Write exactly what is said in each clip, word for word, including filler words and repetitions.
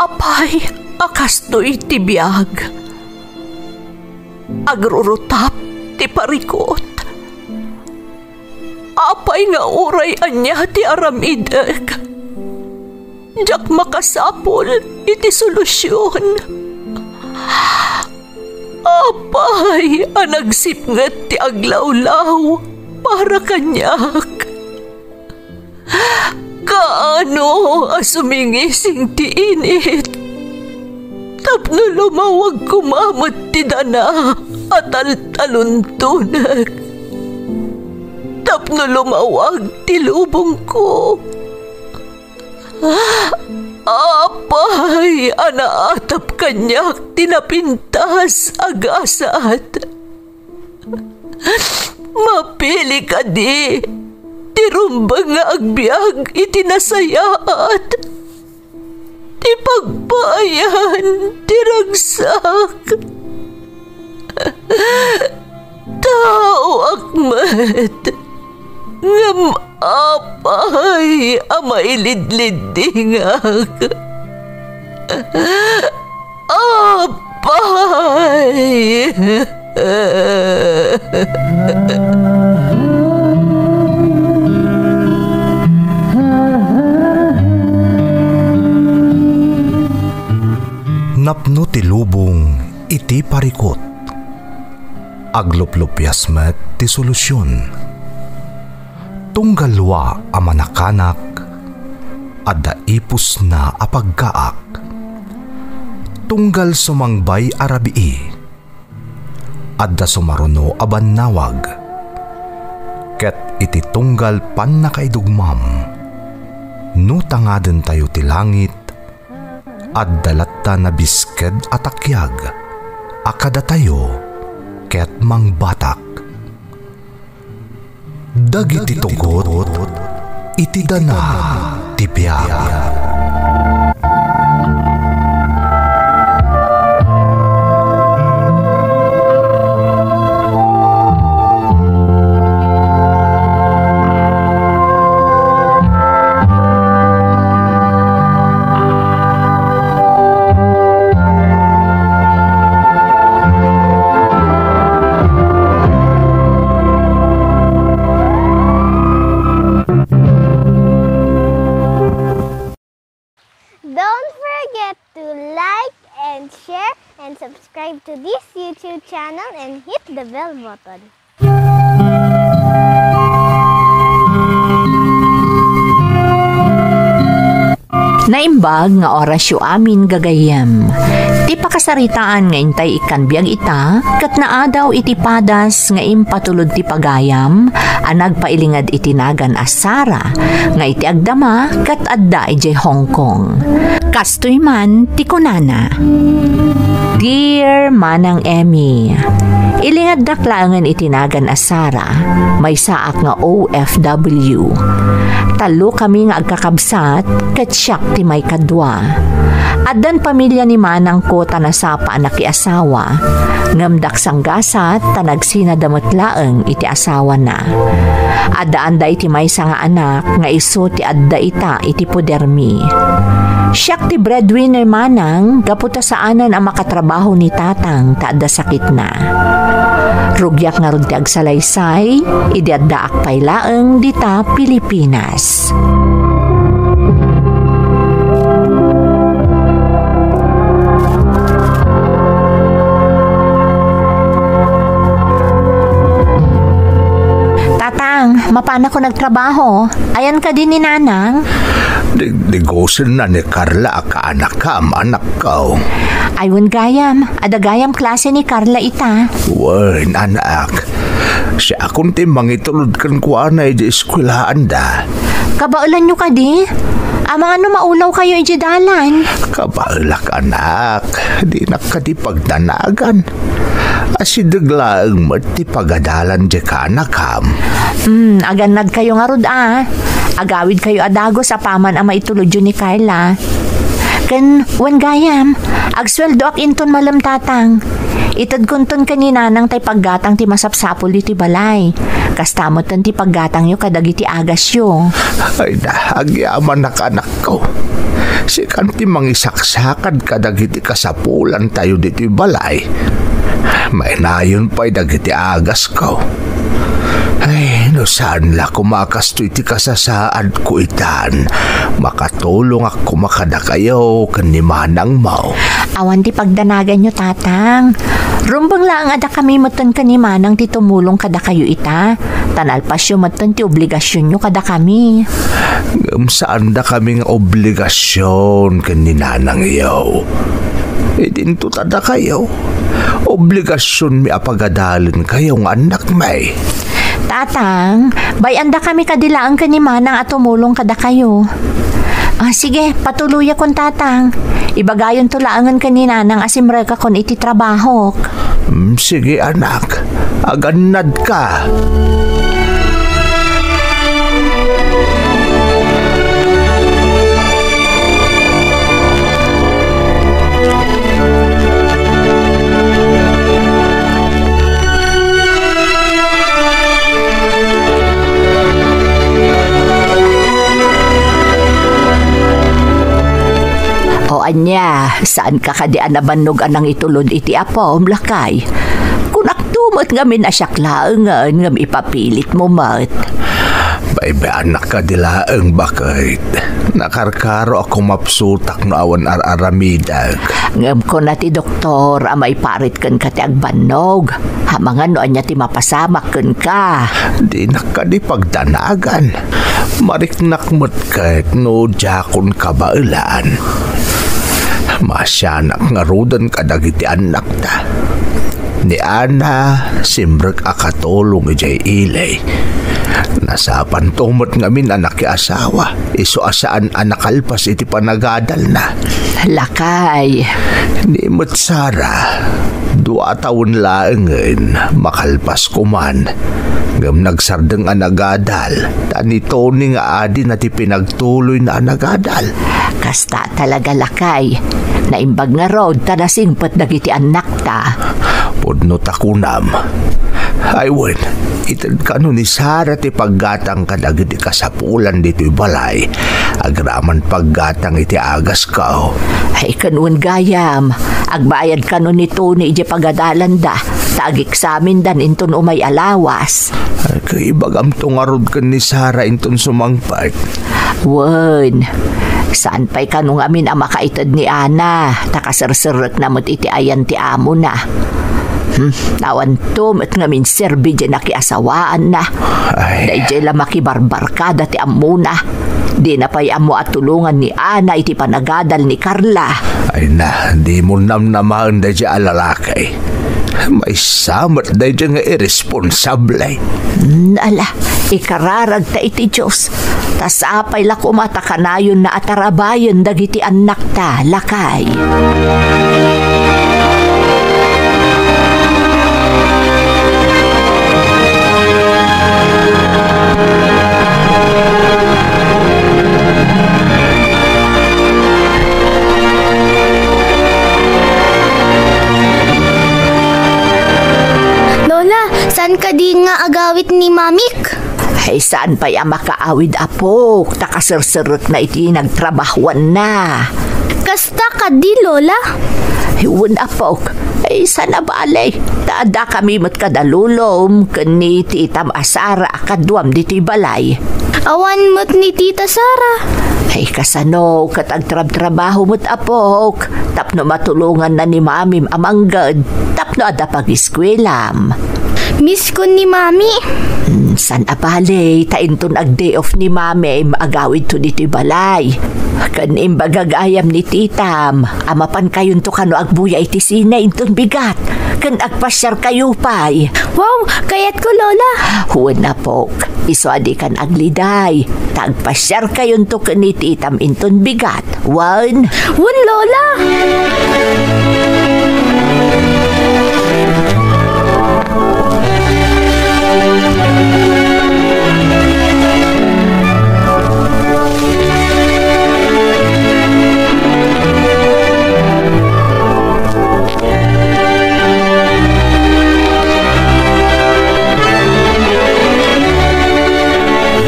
Apay a kastoy ti biag? Agrurutap ti parikut. Apay nga uray ania ti aramidek, diak makasapul iti solusion. Apay a nagsipnget ti aglawlaw para kaniak? Kaano a sumingising ti init tapno lumawag koma met ti dana a taltaluntonek, tapno lumawag ti lubongko? Apay a naatap kaniak ti napintas a gasat? Mapili kadi ti rumbeng nga agbiag iti nasayaat, ti pagpaayan ti ragsak? Taoak met, ngem apay a mailidliddingak? Apay! Napno ti lubong iti parikut. Agluplupias met ti solusion. Tunggal lua a manakanak, adda ipusna a paggaak. Tunggal sumangbay a rabii, adda sumaruno a bannawag. Ket iti tunggal pannakaidugmam, no tangadentayo ti langit, adda latta nabisked a takiag a kadatayo ket mangbatak. Dagiti tugot iti dana ti biag. Don't forget to like and share and subscribe to this YouTube channel and hit the bell button. Naimbag nga orasyo amin gagayyem. Ti pakasaritaan nga intay ikkan biag ita, ket naadaw iti padas nga impatulod ti pagayam a nagpailinged iti nagan a Sara, nga iti agdama ket adda idiay Hong Kong. Kastoy man ti kunana, Dear Manang Emmy, ilingeddak laengen iti nagan a Sara, maysaak nga O F W. Tallo kami nga agkakabsat, ket siak ti maikadua. Addan pamilia ni manangko ta nasapa a nakiasawa, ngem daksanggasat ta nagsinada met laeng iti asawana. Addaanda iti maysa nga anak nga isu ti adda ita iti podermi. Siak ti breadwinner manang gapu ta saanen a makatrabaho ni tatang ta adda sakitna. Rugiak ngarud ti agsalaysay idi addaak pay laeng dita Pilipinas. Tatang, mapanakon agtrabaho. Ayan kadi ni Nanang? Digdigusenna ni Carla a kaanakam, anakko. Ay, wen gayam. Adda gayam klase ni Carla ita. Wen, anak. Siakon ti mangitulod kenkuana idiay eskuelaanda. Kabaelanyo kadi? Amangan no maulawkayo idiay dalan. Kabaelak, anak. Dinak kadi pagdanagan. Asideg laeng met ti pagadalan diay kaanakam. Hmm, agannadkayo ngarud a. Agawidkayo a dagus apaman a maitulodyo ni Carla. Ken, wen gayam, agsueldoak inton malem, Tatang. Itedkonton ken ni Nanang tay paggatang ti masapsapulyo iti balay. Kasta metten ti paggatangyo kadagiti agasyo. Ay na, agyamanak, anakko. Sikan ti mangisaksakad kadagiti kasapulantayo ditoy balay. Mainayon pay dagiti agasko. Ay, no saan la koma kastoy ti kasasaadko itan, makatulongak koma kadakayo ken ni manangmo. Awan ti pagdanaganyo, Tatang. Rumbeng laeng a dakami metten ken ni Manang ti tumulong kadakayo ita. Ta nalpasyo metten ti obligasionyo kadakami. Ngem saandakami nga obligasion ken ni nanangyo. Idinto ta dakayo, obligasionmi a pagadalenkayo nga annakmi. Tatang, bay-andakami kadi laeng ken ni Manang a tumulong kadakayo. Ah, sige, patuloyakon, Tatang. Ibagayonto laengen ken ni Nanang a simrekakon iti trabahok. Mm, sige, anak. Agannadka. O ania, saanka kadi a nabannog a nangitulod iti apom, lakay? Kunakto met ngamin a siak laengen ngem ipapilitmo met. Baybay-anak kadi laeng, baket. Nakarkaro a kumapsutak no awan ar-aramidek. Ngem kuna ti doktor a maiparit kenka ti agbannog. Amangan no ania ti mapasamak kenka. Dinak kadi pagdanagan. Mariknak met ket no diakon kabaelan. Maasianak ngaruden kadagiti annakta. Ni Ana, simrek a katulong idiay ili. Nasapanto met ngamin a nakiasawa, isu a saan a nakalpas iti panagadalna. Lakay. Ni met Sara, dua a tawen laengen, makalpas koman. Ngem nagsardeng a nagadal, ta ni Tony nga adina ti pinagtuloyna a nagadal. Kasta talaga, lakay. Naimbag ngarud ta nasingpet dagiti annakta. Pudno ta kunam. Ay wen, ited kano ni Sara ti paggatang kadagiti kasapulan ditoy balay, agraman paggatang iti agasko. Ay, ken wen gayam, agbayad kano ni Tony idiay pagadalanda, ta ageksamindan inton umay a lawas. Ay, ket ibagamto ngarud ken ni Sara inton sumangpet. Wen, saan pay kano ngamin a makaited ni Ana, ta kaserserekna met iti ayan ti amona. Hmm, awanto met ngamin serbi diay nakiasawaanna. Ay. Daydiay la makibarbarkada ti ammona. Dina pay ammo a tulongan ni Ana iti panagadal ni Carla. Ay na, dimo namnamaen daydiay a lalaki. Maysa met daydiay nga irresponsable. Ala, ikararagta iti Dios. Ta sapay la koma ta kanayonna a tarabayen dagiti annakta, lakay. Lola, saan kadi nga agawid ni Mamik? Ay, saan pay a makaawid, apok, ta kaserserekna iti nagtrabahuanna. Kasta kadi, Lola? Wen, apok. Ay, saan a bale. Ta addakami met kada lolom ken ni titam a Sara a kaduam ditoy balay. Awan met ni Tita Sara. Ay, kasano ket agtrabtrabaho met, apok, tapno matulonganna ni Mamim a mangged tapno adda pagiskuelam. Miskon ni Mami. Hmm, saan a bale, ta inton ag-day off ni Mamim, agawidto ditoy balay. Ken imbagak gayam ni titam a mapankayonto kano agbuya iti sine inton bigat, ken agpasiarkayo pay. Wow, kayatko, Lola. Wen, apok, isu a dikan agliday, ta agpasiarkayonto ken ni titam inton bigat. Wen? Wen, Lola!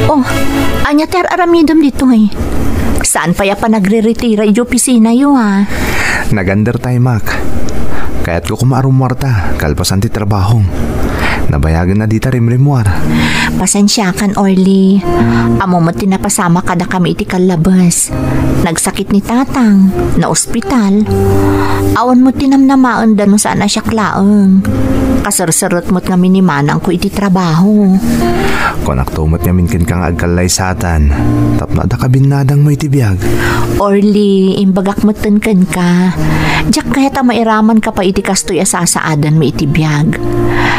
Oh, ania ti ar-aramidem ditoy? Saan pay a panagreretira iti opisinayo, a? Nag-undertime-ak. Kayatko koma a rummuarta, kalpasan ti trabahom. Nabayagen a dita rimrimmuar. Pasensiakan, Orly. Ammo met ti napasamak kadakami iti kallabes. Nagsakit ni Tatang, naospital. Awan met ti namnamaenda no saan a siak laeng. Kaserserrek met ngamin ni manangko iti trabaho. Kunakto met ngamin kenka nga agkallaysatan tapno adda kabinnadangmo iti biag. Orly, imbagak metten kenka. Diak kayat a mairamanka pay iti kastoy a sasaadanmi iti biag.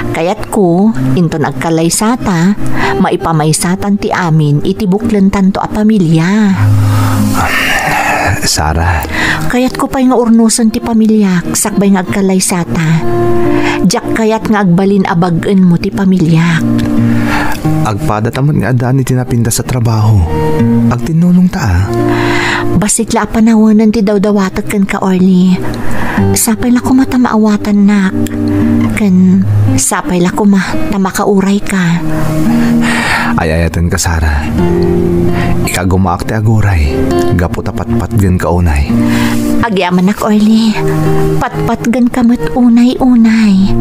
Kayatko, inton agkallaysata, maipamaysatan ti amin iti buklentanto a pamilia. Sara. Kayatko pay nga urnosen ti pamiliak sakbay nga agkallaysata. Diak kayat nga agbalin a bag-enmo ti pamiliak. Agpadata met nga addaan iti napintas a trabaho. Agtinnulongta, a. Bassit la a panawenen ti dawdawatek kenka, Orly. Sapay la koma ta maawatannak. Ken sapay la koma ta makaurayka. Ay-ayatenka, Sara. Ikagumaak ti aguray gapu ta patpatgenka unay. Agyamanak, Orly. Patpatgenka met unay-unay.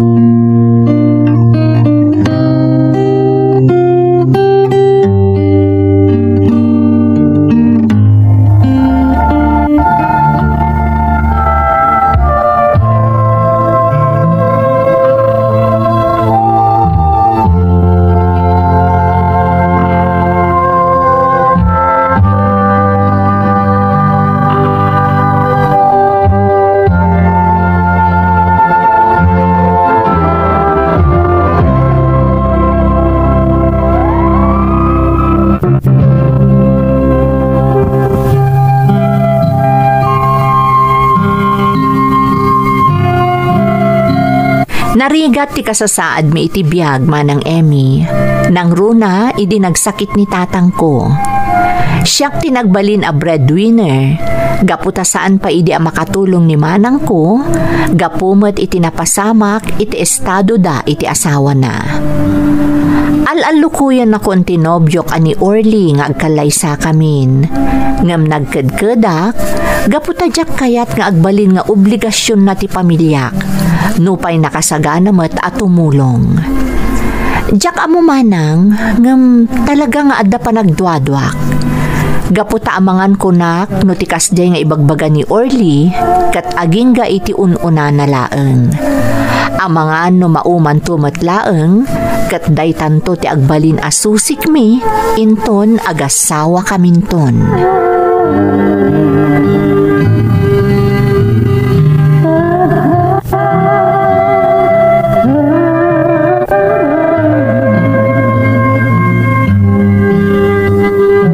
Narigat ti kasasaadmi iti biag, Manang Emmy. Nangruna idi nagsakit ni tatangko. Siak ti nagbalin a breadwinner, gapu ta saan pay idi a makatulong ni manangko, gapu met iti napasamak iti estadoda iti asawana. Al-allukuyannakon ti nobiok a ni Orly nga agkallaysakamin, ngem nagkedkedak gapu ta diak kayat nga agbalin nga obligasionna ti pamiliak, nupay nakasagana met a tumulong. Diak ammo manang, ngem talaga nga adda panagduaduak. Gapu ta amangan kunak no ti kasdiay nga ibagbaga ni Orly, ket agingga iti un-unana laeng. Amangan no maumanto met laeng, ket daytanto ti agbalin a susikmi inton agasawakaminton.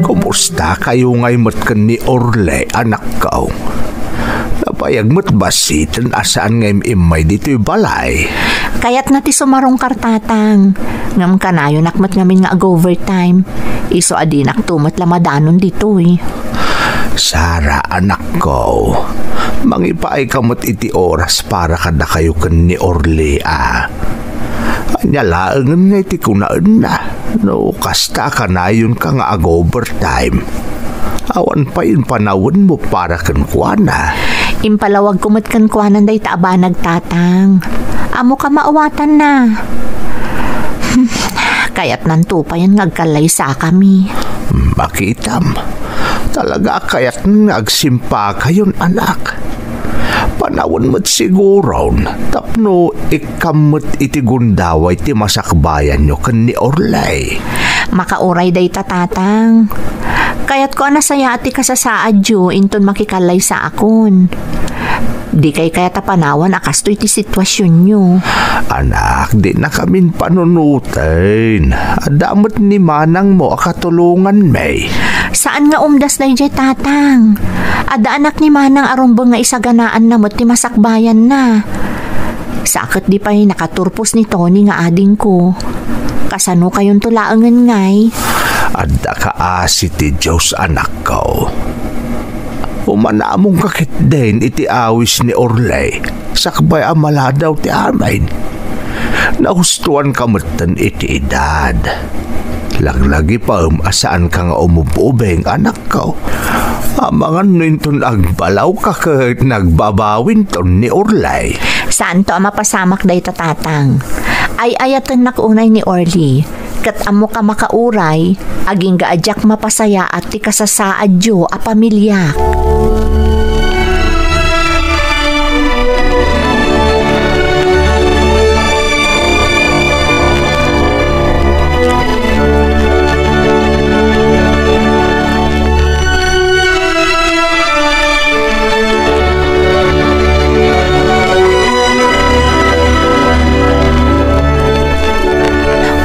Kumusta kayo ngay met ken ni Orly, anakko? Nabayag met bassiten a saan nga im-immay ditoy balay. Kayatna ti sumarungkar, tatang. Ngem kanayonak met ngamin nga ag-overtime. Isu a dinakto met la madanon ditoy. Sara, anakko, mangipaayka met iti oras para kadakayo ken ni Orly, a. Ania laengen ngay ti kunaenna no kasta a kanayonka nga ag-overtime? Awan pay impanawenmo para kenkuana. Impalawagko met kenkuana dayta a banag, tatang. Ammoka maawatanna. Kayatnanto payen nga agkallaysakami. Makitam, talaga a kayatna nga agsimpakayon, anak. Panawen met siguron tapno ikkam met iti gundaway ti masakbayanyo ken ni Orly. Makauray dayta, tatang. Kayatko a nasayaat ti kasasaadyo inton makikallaysaakon. Dikay kayat a panawan a kastoy ti situasionyo. Anak, dinakamin panunot. Ten, adda met ni manangmo a katulonganmi. Saan nga umdas daydiay, tatang. Adda anak ni manang a rumbeng nga isaganaanna met ti masakbayanna. Sa ket di pay nakaturpos ni Tony nga adingko. Kasanokayonto laengen ngay? Adda kaasi ti Dios, anakko. Umanamongka ketdin iti awis ni Orly, sakbay a maladaw ti amin. Nahustoanka metten iti edad. Laglagipem a saanka nga umub-ubing, anakko. Amangan no inton agbalawka ket nagbabawinton ni Orly. Saanto a mapasamak dayta, Tatang. Ay-ayatennak unay ni Orly. Ket ammok a makauray, agingga a diak mapasayaat ti kasasaadyo a pamiliak.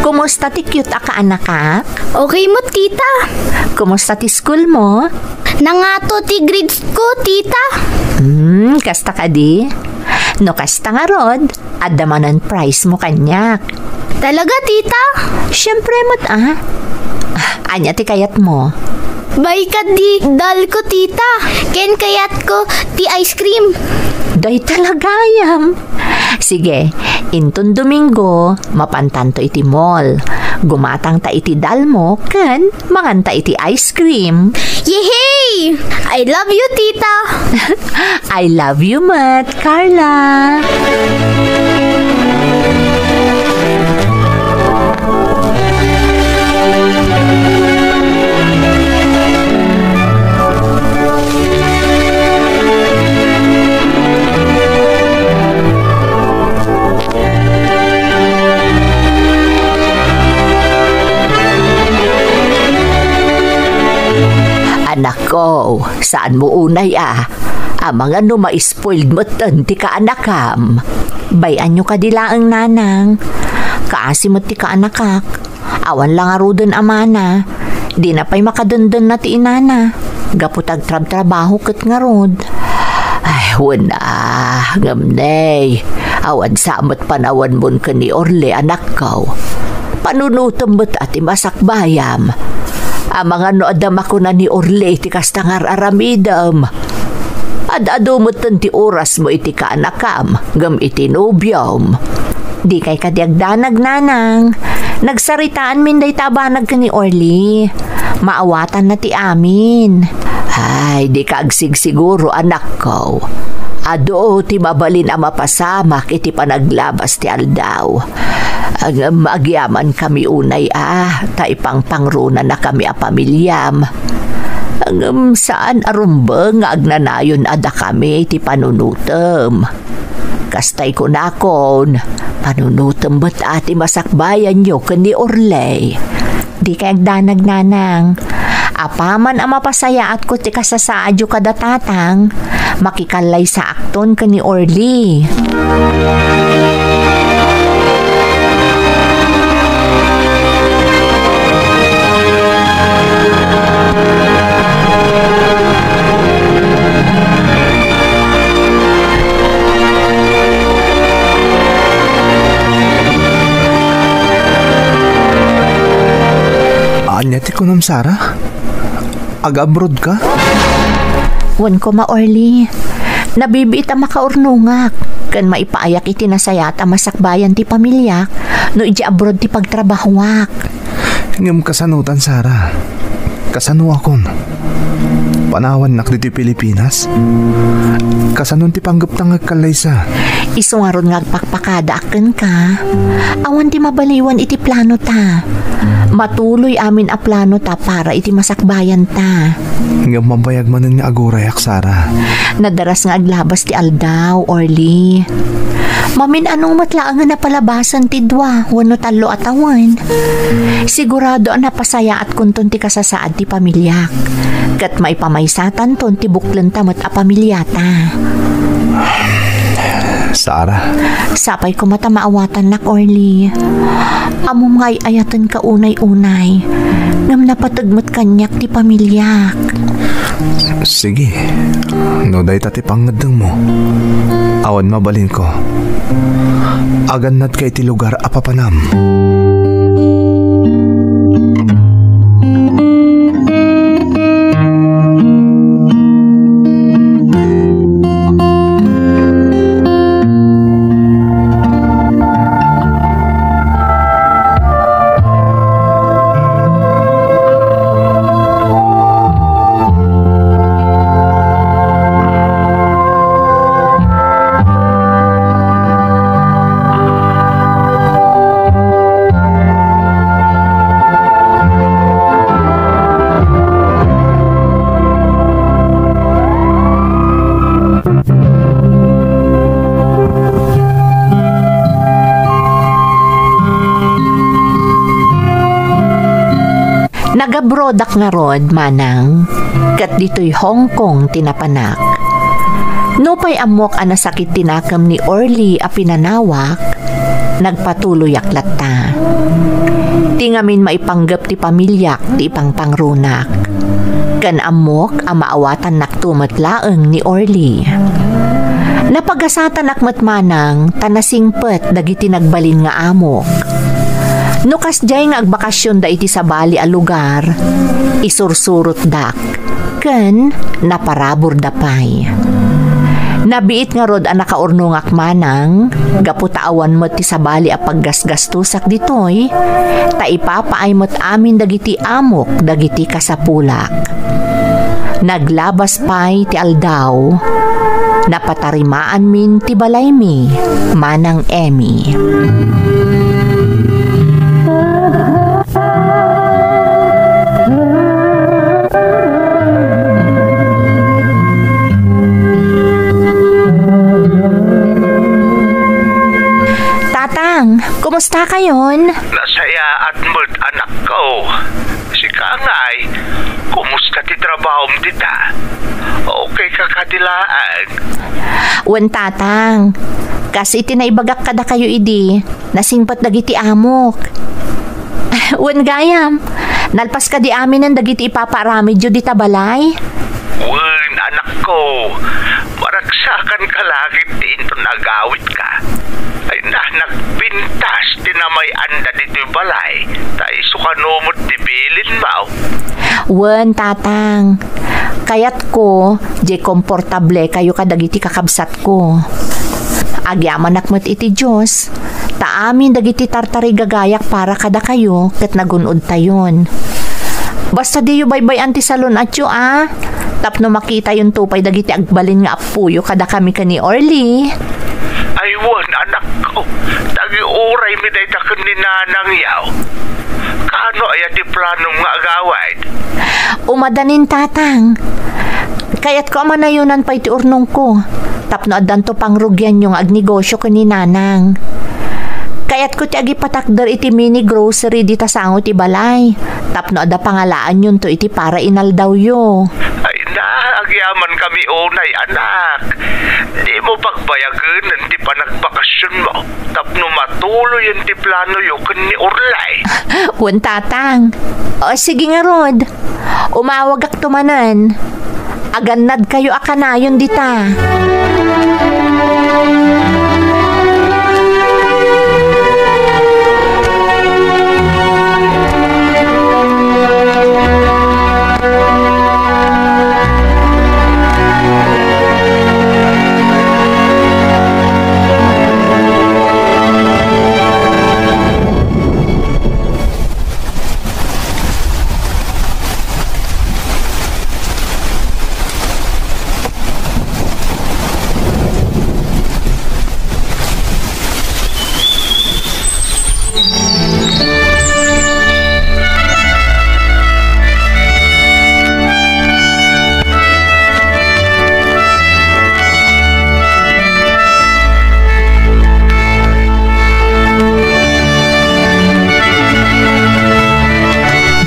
Kumusta ti cute a kaanakak? Okay met, tita. Kumusta ti school mo? Nangato ti grades ko, tita. Hmm, kasta kadi? No kasta ngarud, adda manen prize mo kaniak. Talaga, tita? Siyempre met, ah. Ah, ania ti kayat mo? Baykad ti doll ko, tita. Ken kayat ko ti ice cream. Dayta la gayam. Sige, inton Domingo, mapantanto iti mall. Gumatangta iti doll mo ken manganta iti ice cream. Yehey! I love you, tita! I love you met, Carla! Anakko, saan mo unay a? Amangan no ma-spoiled metten ti kaanakam. Bay-anyo kadi laeng, nanang. Kaasi met ti kaanakak. Awan la ngaruden a mana. Dina pay makadendena ti inana. Gapu ta agtrabtrabaho ket ngarud. Ay, wen a, ngem nay, awan sa met panawanmon ken ni Orly, anakko. Panunotem met a ti masakbayam. Amangan no adda makuna ni Orly ti kasta nga ar-aramidem. Ad-adu metten ti orasmo iti kaanakam ngem iti nobiom. Dikay kadi agdanag, nanang. Nagsaritaanmin dayta a banag ken ni Orly. Maawatanna ti amin. Ay, dika agsigsiguro, anakko. Adu ti mabalin a mapasamak iti panaglabas ti aldaw. Ngem agyamankami unay a, ta ipangpangrunanakami a pamiliam. Ngem saan a rumbeng nga agnanayon a dakami ti panunotem. Kastay kunakon, panunotem met a ti masakbayanyo ken ni Orly. Dikay agdanag, nanang. Apaman a mapasayaatko ti kasasaadyo kada tatang, makikallaysaakton ken ni Orly. Ania ti kunam, Sara? Aga-abroad ka? Wen koma, Orly. Nabibiit a makaurnongak ken maipaayak iti nasayaat a masakbayan ti pamiliak no idiay abroad ti pagtrabahoak. Ngem kasanotan, Sara? Kasanoakon? Panawannak ditoy Pilipinas? Kasanon ti panggepta nga agkallaysa? Isu ngarud nga agpakpakadaak kenka. Awan ti mabaliwan iti planota. Matuloy amin a planota para iti masakbayanta. Ngem mabayag manen nga agurayak, Sara. Nadaras nga aglabas ti aldaw, Orly. Mamin-anong met laengen a palabasen ti dua wenno tallo a tawen. Sigurado a napasayaatkonton ti kasasaad ti pamiliak. Ket maipamaysatanton ti buklenta met a pamiliata. Sara. Sapay koma ta maawatannak, Orly. Ammom nga ay-ayatenka unay-unay. Ngem napateg met kaniak ti pamiliak. Sige. No dayta ti pangngeddengmo, awan mabalinko. Agannadka iti lugar a papanam. Rodak ngarud, manang, ket ditoy Hong Kong ti napanak. Nupay ammok a nasakit ti nakem ni Orly a pinanawak, nagpatuloyak latta. Ti ngamin maipanggep ti pamiliak ti ipangpangrunak. Ken ammok a maawatannakto met laeng ni Orly. Napagasatanak met manang ta nasingpet dagiti nagbalin nga amok. No kasdiay nga agbakasionda iti sabali a lugar, isursurotdak ken naparaburda pay. Nabiit ngarud a nakaurnongak manang, gapu ta awan met ti sabali a paggasgastosak ditoy, ta ipapaay met amin dagiti amok dagiti kasapulak. Naglabas pay ti aldaw, napatarimaanmin ti balaymi, Manang Emmy. Tatang, kumusta kayon? Nasayaat met, anakko. Sika ngay, kumusta ti trabahom dita? Okay ka kadi laeng? Wen, Tatang. Kas iti naibagak kadakayo idi, nasingpet dagiti amok. Wen gayam, nalpas kadi aminen dagiti ipapaaramidyo dita balay? Wen, anakko, maragsakan ka la ket inton agawitka. Ay na, nagpintas ti namay-anda ditoy balay, ta isu kano met ti bilinmo. Wen, Tatang. Kayatko, diay komportable kayo kadagiti kakabsatko. Agyamanak met iti Dios, ta amin dagiti tartarigagayak para kadakayo ket nagun-odtayon. Basta diyo baybay-an ti salun-atyo a, tapno makitayonto pay dagiti agbalin nga appoyo kadakami ken ni Orly. Ay wen, anakko, tagiuraymi dayta ken ni nanangyo. Kano aya ti planom nga agawid? Umadanin, Tatang. Kayatko a manayonan pay ti urnongko tapno addanto pangrugianyo nga agnegosio ken ni Nanang. Kayatko ti agipatakder iti mini grocery dita sango ti balay tapno adda pangalaanyonto iti para inaldawyo. Ay na, agyamankami unay, anak. Dimo pagbayagenen ti panagbakasionmo tapno matuloyen ti planoyo ken ni Orly. Wen, Tatang. O, sige ngarud. Umawagakto manen. Agannadkayo a kanayon dita.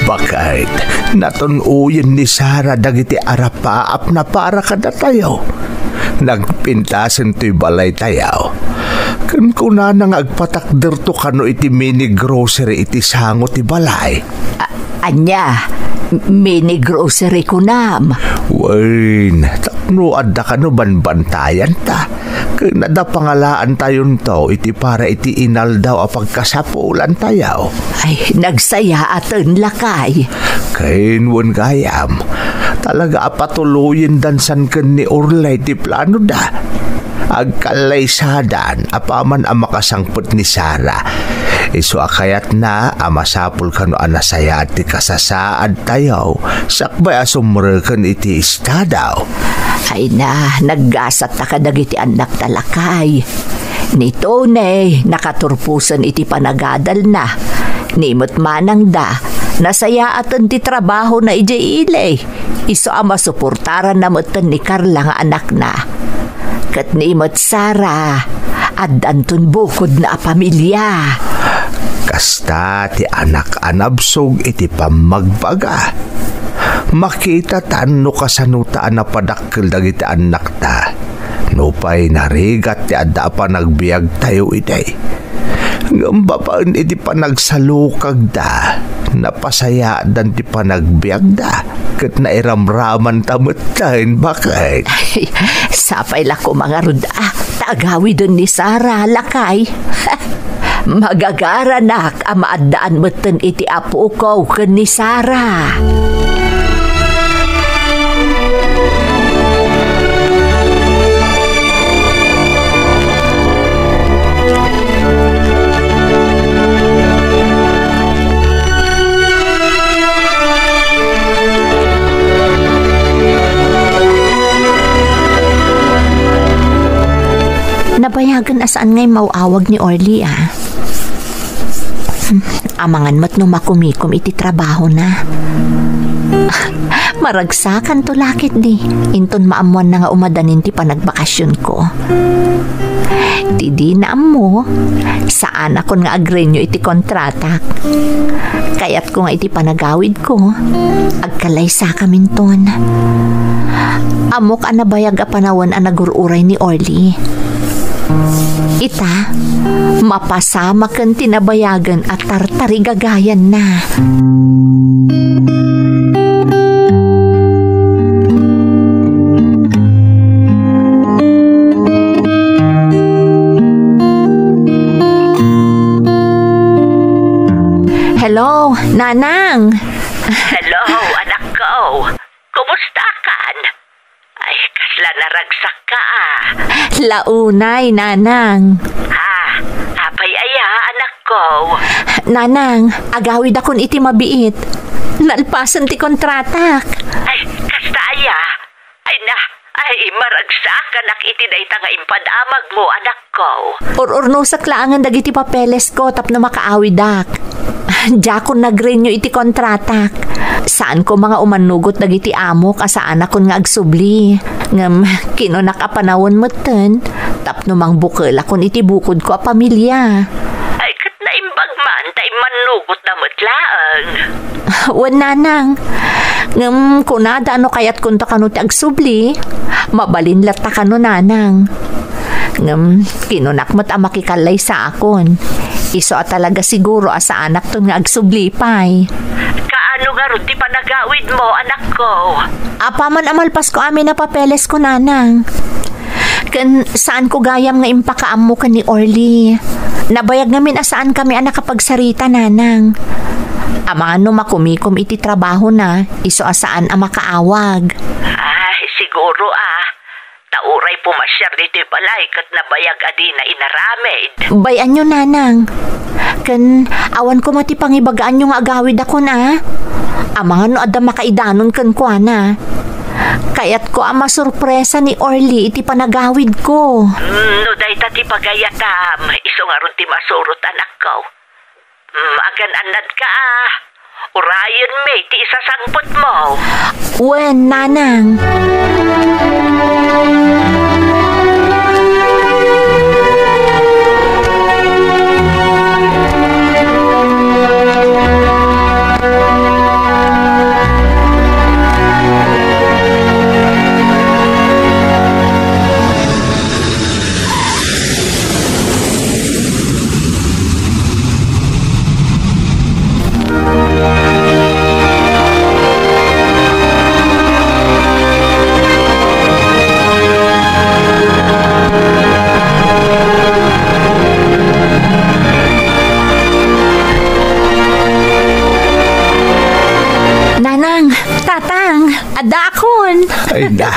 Baket, natun-oyen ni Sara dagiti arapaapna para kadatayo. Nagpintasen toy balaytayo. Ken kunana nga agpatakderto kano iti mini grocery iti sango ti balay. A-, ania? Mini grocery kunam? Wen, tapno adda kano banbantayanta. Ken adda pangalaantayonto iti para iti inaldaw a pagkasapulantayo. Ay, nagsayaaten, lakay. Ken wen gayam, talaga a patuloyen dansan ken ni Orly ti planoda. Agkallaysadan apaman a makasangpet ni Sara. Isu a kayatna a masapul kano a nasayaat ti kasasaadtayo sakbay a sumreken iti estado. Ay na, naggasatta kadagiti annakta, lakay. Ni Tony, nakaturposen iti panagadalna. Ni met manangda, nasayaaten ti trabahona idiay ili. Isu a masuportaranna metten ni Carla nga anakna. Ket ni met Sara, addanton bukodna a pamilia. Kasta ti anak a nabsog iti pammagbaga. Makitatan no kasano ta a napadakkel dagiti annakta. Nupay narigat ti adda a panagbiagtayo idi. Ngem babaen iti panagsalukagda, napasayaatdan ti panagbiagda, ket nairamramanta metten. Baket? Ay, sapay la koma ngarud a ta agawiden ni Sara, lakay. Magagaranak a maaddaan metten iti apoko ken ni Sara. Nabayagen a saan nga immaw-awag ni Orly, a. Hmm, amangan met no makumikom iti trabahona. Maragsakanto la ketdi, inton maammoanna nga umadanin ti panagbakasionko. Ti dina ammo, saanakon nga agrenyo iti kontratak. Kayatko nga iti panagawidko, agkalaysakaminton. Ammok a nabayag a panawen a nagur-uray ni Orly. Ita, mapasamaken ti nabayagen a tartarigagayanna. Hello, Nanang. Hello, anakko. Kumusta kan? Ay, kasla naragsak ka, a. Launay, Nanang. Ha? Apay aya, anakko? Nanang, agawidakon iti mabiit. Nalpasen ti kontratak. Ay, kasta aya? Ay na, ay, maragsakanak iti dayta nga impadamagmo, anakko. Ur-urnosek laengen dagiti papelesko tapno makaawidak. Diakon nagrenyo iti kontratak. Saan koma nga umannugot dagiti amok a saanakon nga agsubli. Ngem kinunak a panawen metten tapno mangbukelakon iti bukodko a pamilia. Ay, ket naimbag man ta immannugotda met laeng. Wen, Nanang. Ngem kunada a no kayatkonto kano ti agsubli, mabalin latta kano, Nanang. Ngem kinunak met a makikallaysaakon. Isu a talaga siguro a saanakton nga agsubli pay. Kaano ngarud ti panagawidmo, anakko? Apaman a malpasko amin a papelesko, Nanang. Ken saanko gayam nga impakaammo ken ni Orly. Nabayag ngamin a saankami a nakapagsarita, Nanang. Amangan no makumikom iti trabahona, isu a saan a makaawag. Ay, siguro, a. Ta uray pumasiar ditoy balay ket nabayag a dina inaramid. Bay-anyo, Nanang. Ken awan koma ti pangibagaanyo nga agawidakon, a. Amangan no adda makaidanon kenkuana. Kayatko a masurpresa ni Orly iti panagawidko. Mm, no dayta ti pagayatam, isu ngarud ti masurot, anakko. Mm, agan-annadka, a. Urayenmi ti isasangpetmo. Wen, Nanang. Nanang, Tatang, addaakon. Ay na.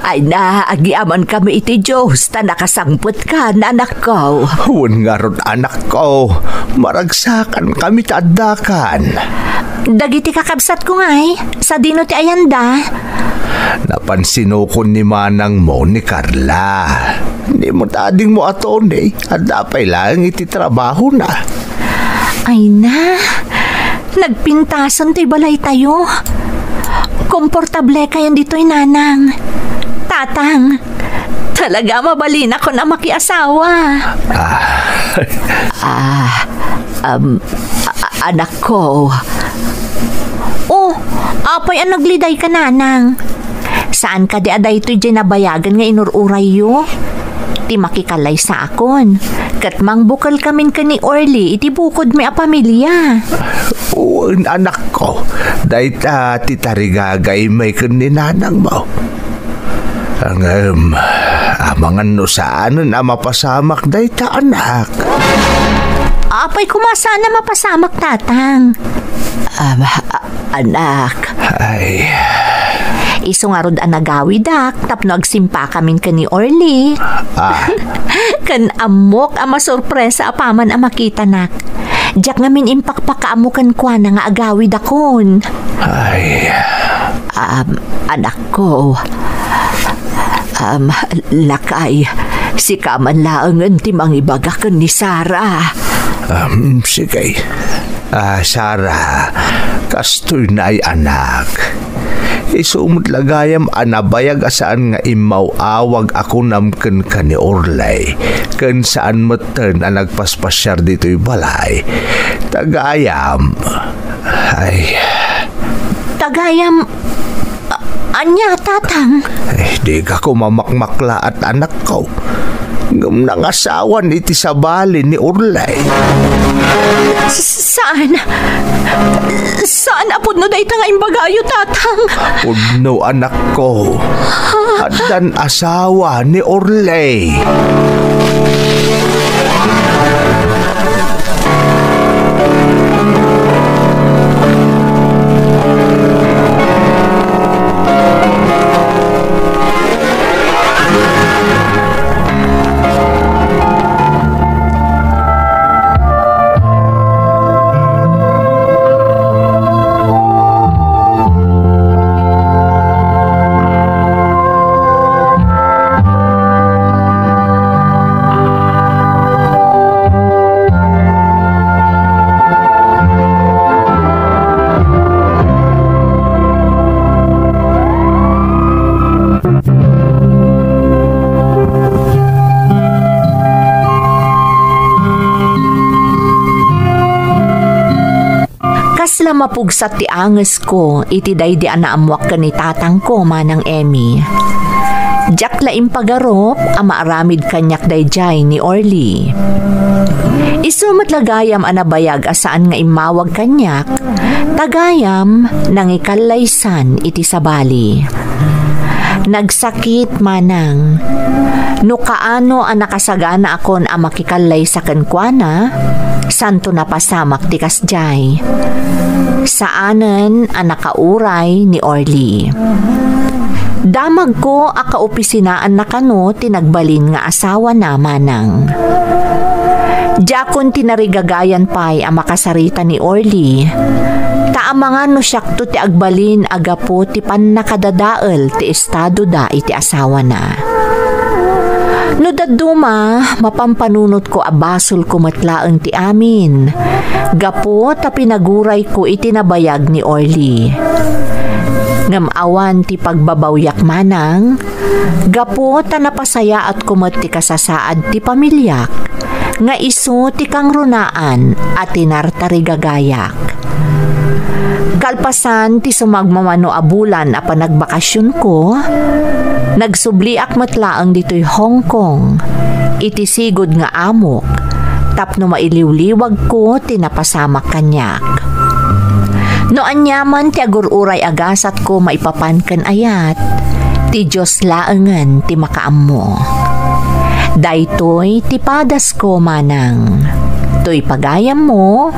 Ay na, agyamankami iti Dios ta nakasangpetkan, anakko. Wen ngarud, anakko, maragsakankami ta addakan. Dagiti kakabsatko ngay, sadino ti ayanda? Napansinokon ni manangmo ni Carla. Ni mo ta adingmo a Tony, adda pay laeng iti trabahona. Ay na, nagpintasen toy balaytayo. Komportablekayon ditoy, Nanang. Tatang, talaga mabalinakon a makiasawa. Ah. Ah, Um, a-, a-, anakko. Oh, apay a naglidayka, nanang? Saan kadi a daytoy diay nabayagen nga inur-urayyo? Ti makikallaysaakon, ket mangbukelkamin ken ni Orly iti bukodmi a pamilia. Wen, anakko, dayta ti tarigagaymi ken ni nanangmo. Ngem, amangan no saanen a mapasamak dayta, anak. Apay koma saan a mapasamak, tatang? Um, a-, anak. Ay. Isu ngarud a nagawidak tapno agsimpakamin ken ni Orly. Ah. Ken ammok a masurpresa apaman a makitanak. Diak ngamin impakpakaammo kenkuana nga agawidakon. Ay. Um, anakko. Um, lakay, sika man laengen ti mangibaga ken ni Sara. Um, sige. Ah, Sara, kastoy nay, anak. Isu met la gayam a nabayag a saan nga immaw-awag a kunam kenka ni Orly, ken saan metten a nagpaspasiar ditoy balay. Ta gayam, ay. Ta gayam, a-, ania, tatang? Eh, dika koma makmaklaat, anakko. Ngem nangasawan iti sabali ni Orly. S-, saan? Saan a pudno dayta nga imbagayo, tatang? Pudno, anakko. Addan asawa ni Orly. Kasla mapugsat ti angesko iti daydi a naammoak ken ni tatangko, Manang Emmy. Diak la impagarup a maaramid kaniak daydiay ni Orly. Isu met la gayam a nabayag a saan nga immawag kaniak, ta gayam nangikallaysan iti sabali. Nagsakit, Manang. No kaano a nakasaganaakon a makikallaysa kenkuana, santo napasamak ti kasdiay. Saanen a nakauray ni Orly. Damagko a kaopisinaanna kano ti nagbalin nga asawana, Manang. Diakon tinarigagayan pay a makasarita ni Orly, ta amangan no siakto ti agbalin a gapu ti pannakadadael ti estadoda iti asawana. No dadduma, mapampanunotko a basolko met laeng ti amin, gapu ta pinagurayko iti nabayag ni Orly. Ngem awan ti pagbabawiak, Manang, gapu ta napasayaatko met ti kasasaad ti pamiliak nga isu ti kangrunaan a tinartarigagayak. Kalpasan ti sumagmamano a bulan a panagbakasionko, nagsubliak met laeng ditoy Hong Kong iti sigud nga amok tapno mailiwliwagko ti napasamak kaniak. No aniaman ti agur-uray a gasatko maipapan ken ayat, ti Dios laengen ti makaammo. Daytoy ti padasko, Manang. Toy pagayammo,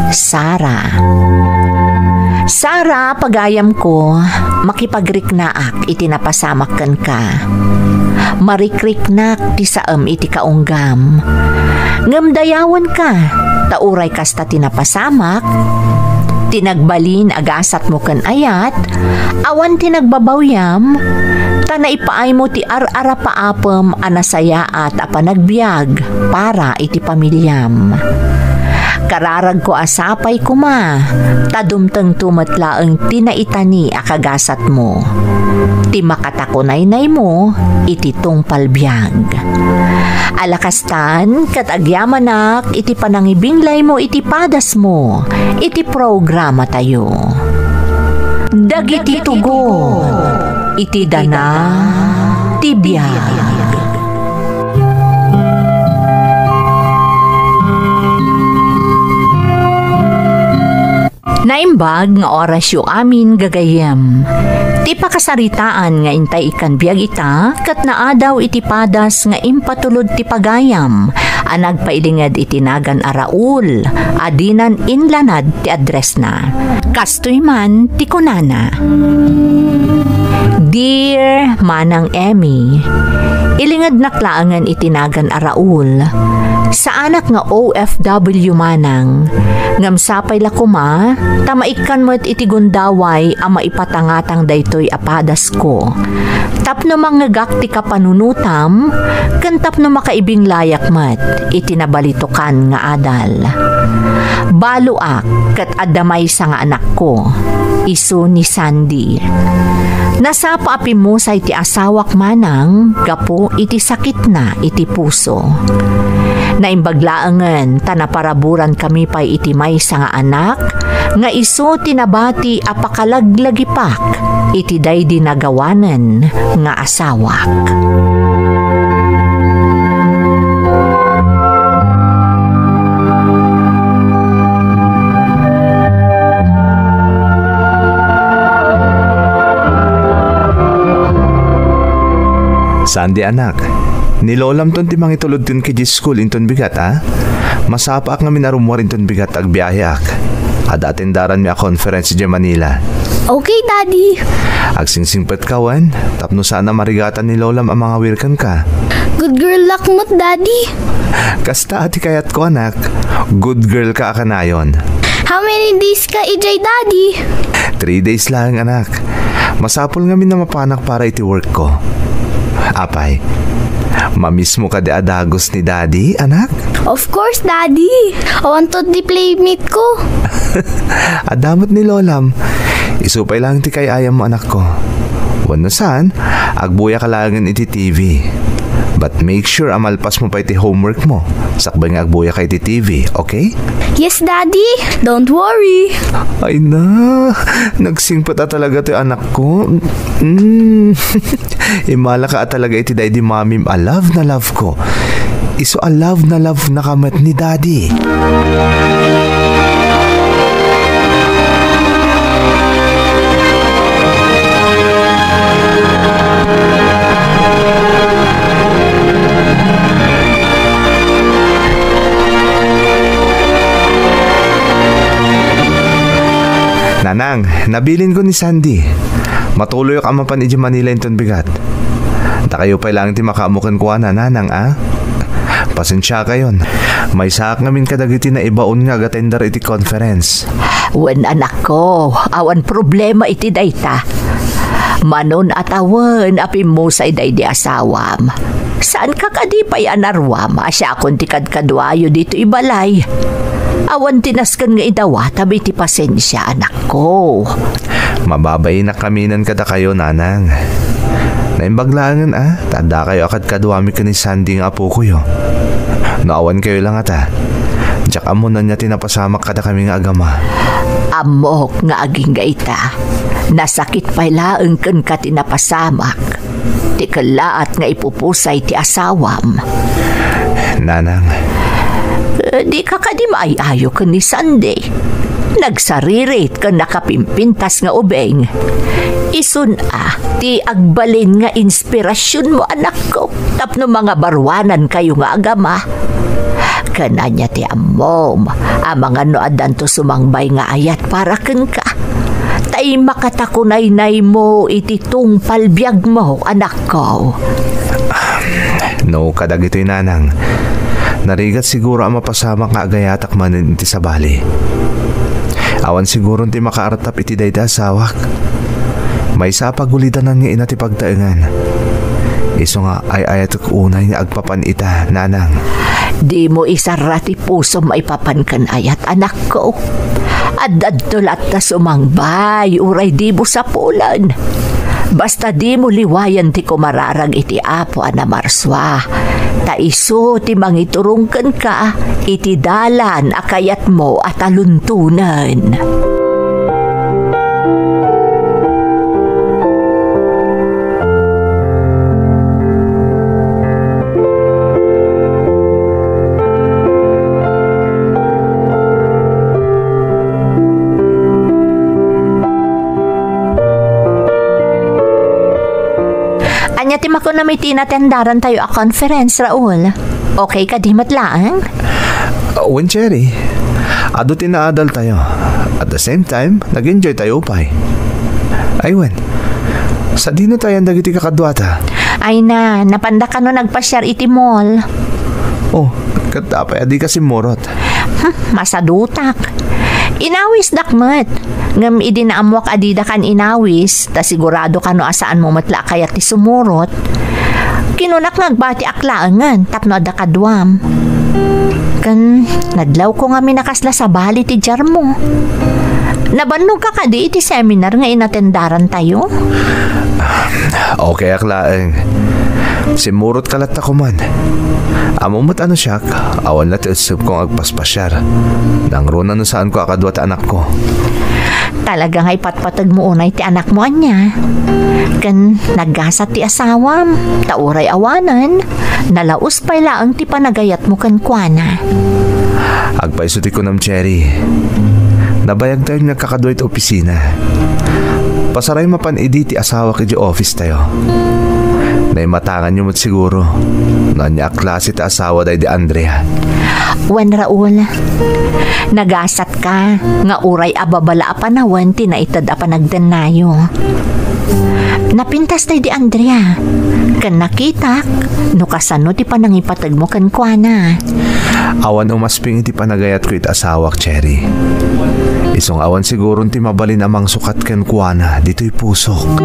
Sara. Sara, pagayamko, makipagriknaak iti napasamak kenka. Marikriknak ti saem iti kaunggam. Ngem dayawenka, ta uray kasta ti napasamak, ti nagbalin a gasatmo ken ayat, awan ti nagbabawiam, ta naipaaymo ti ar-arapaapem a nasayaat a panagbiag para iti pamiliam. Kararagko a sapay koma, ta dumtengto met laeng ti naitani a kagasatmo, ti makatakunaynaymo iti tungpal biag. Ala kastan, ket agyamanak iti panangibinglaymo iti padasmo iti programatayo. Dagiti tugot iti dana ti biag. Naimbag nga orasyo amin, gagayyem. Ti pakasaritaan nga intay ikkan biag ita ket naadaw iti padas nga impatulod ti pagayam a nagpailinged iti nagan a Raul a dinan inlanad ti addressna. Kastoy man ti kunana, "Dear Manang Emmy, ilingednak laengen iti nagan a Raul. Saanak nga O F W, Manang, ngem sapay la koma ta maikkan met iti gundaway a maipatangatang daytoy a padasko. Tapno mangngegak ti kapanunotam, ken tapno makaibinglayak met iti nabalitokan nga adal. Baloak ket adda maysa nga anakko, isu ni Sandy. Nasapa a pimmusay ti asawak, Manang, gapu iti sakitna iti puso. Naimbag laengen ta naparaburan kami pay iti maysa nga anak nga isu ti nabati a pakalaglagipak iti daydi nagawanen nga asawak." Sandy, anak, ni lolamton ti mangitulod kenka idiay school inton bigat, a? Masapaak ngamin a rummuar inton bigat ta agbiaheak. Adda atendaranmi a conference idiay Manila. Okay, Daddy. Agsingsingpetka wen, tapno saan a marigatan ni lolam a mangawir kenka. Good girl lak met, Daddy. Kasta ti kayatko, anak. Good girl ka a kanayon. How many days ka idiay, Daddy? Three days laeng, anak. Masapul ngamin a mapanak para iti work ko. Apay, mamismo kadi a dagus ni Daddy, anak? Of course, Daddy. Awan to ti playmate ko. Adda met ni lolam. Isu pay laeng ti kay-ayammo, anakko. Wenno saan, agbuyaka laengen iti T V. But make sure a malpasmo pay ti homework mo sakbay nga agbuyaka iti T V, okay? Yes, Daddy. Don't worry. Ay na, nagsingpet a talaga toy anakko. Mm. Immalaka a talaga iti daydi mamim a love na love ko. Isu a love na love na ka met ni Daddy. Nanang, nabilin ko ni Sandy. Matuloyak a mapan idiay Manila inton bigat. Dakayo pay laeng ti makaammo kenkuana, Nanang, a? Pasensiakayon. Maysaak ngamin kadagiti naibaon nga agatender iti conference. Wen, anakko, awan problema iti dayta. Mano a tawen a pimmusay daydi asawam. Saanka kadi pay a naruam a siakon ti kadkaduayo ditoy balay? Awan ti nasken nga idawat a iti pasensia, anakko. Mababainak kaminen kadakayo, Nanang. Naimbag laengen a, ta addakayo a kadkaduami ken ni Sandy nga apokoyo. No awankayo la ngata, diak ammo ania ti napasamak kadakami nga agama. Ammok nga agingga ita. Nasakit pay laeng kenka ti napasamak. Ti kellaat nga ipupusay ti asawam. Nanang. Eh, dika kadi maay-ayo ken ni Sandy? Nagsaririt ken nakapimpintas nga ubing. Isun a ti agbalin nga inspirasionmo, anakko, tapno mangabaruanankayo nga agama. Ken ania ti ammom a mangan no addanto sumangbay nga ayat para kenka? Tay makatakunaynaymo iti tungpal biagmo, anakko. No kadagitoy, Nanang, narigat siguro a mapasamak nga agayatak manen iti sabali. Awan siguron ti makaartap iti dayta asawak. Maysa a pagulidanan nga ina ti pagtaengan. Isu nga ay-ayatek unay nga agpapan ita, Nanang. Dimo isarra ti pusom maipapan ken ayat, anakko. Adda-adda latta sumangbay, uray dimo sapulen. Basta dimo liwayan ti kumararag iti Apo a namarsua, ta isu ti mangiturong kenka iti dalan a kayatmo a taluntonen. Ania ti makunam iti natendaran tayo a conference, Raul? Okay kadi met laeng? Wen, Cherry. Adu ti naadal tayo. At the same time, nag-enjoy tayo pay. Ay, wen. Sadino tayo dagiti kakaduata? Ay na, napanda kano nagpasiar iti mall? Oh, ket apay a dika simmurot? Hmm, masadutak. Inawisdak met. Ngem idi naammuak a dida kan inawis, ta sigurado kano a saanmo met la a kayat ti sumurot, kinunak nga agbatiak laengen tapno adda kaduam. Ken nadlawko ngamin a kasla sabali ti diarmo. Nabannogka kadi iti seminar nga inatendaran tayo? Okay ak laeng. Simmurot ka latta koman. Ammom met a no siak, awan la ti ussebko nga agpaspasiar. Nangruna no saanko a kadua ti anakko. Talaga nga ipatpategmo unay ti anakmo, ania? Ken naggasat ti asawam, ta uray awanen, nalaus pay laeng ti panagayatmo kenkuana. Agpayso ti kunam, Cherry. Nabayag tayo nga agkakadua iti opisina. Pasaray mapan idi ti asawak iti office tayo. Naimatanganyo met siguro no ania a klase ti asawa daydi Andrea. Wen, Raul, nagasatka nga uray ababa la a panawen ti naited a panagdennayo. Napintas daydi Andrea, ken nakitak no kasano ti panangipategmo kenkuana. Awan umasping iti panagayatko iti asawak, Cherry. Isu nga awan siguron ti mabalin a mangsukat kenkuana ditoy pusok.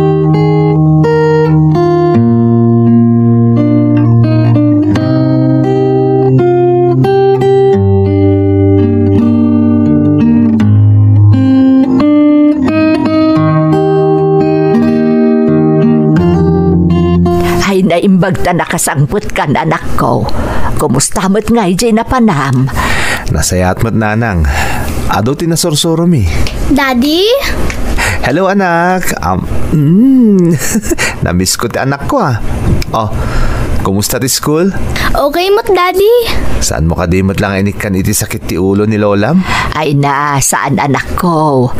Ay, naimbag ta nakasangpetkan, anakko. Kumusta met ngay diay napanam? Nasayaat met, nanang. Adu ti nasursuromi. Daddy? Hello, anak. Am, mm, namiss ko ti anakko, ah. Oh, kumusta ti school? Okay met, Daddy. Saanmo kadi met la nga inikkan iti sakit ti ulo ni Lolam? Ay na, saan, anakko.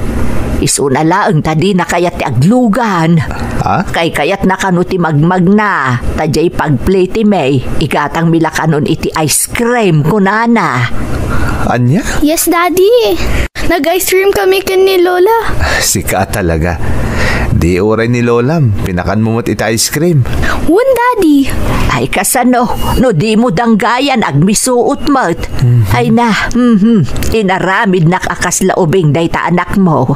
Isuna laeng ta dina kayat ti aglugan. Ha? Kaykayatna kano ti magmagna, ta diay pag-play ti May, igatangmi la kanon iti ice cream, kunana. Ania? Yes, Daddy. Nag-ice cream kami ken ni Lola. Sika talaga. Di uray ni Lolam, pinakanmo met iti ice cream. Wen, Daddy. Ay, kasano, no dimo danggayan, agmisuot met. Mhm. Ay na, mhm. Inaramidnak a kasla ubing dayta anakmo.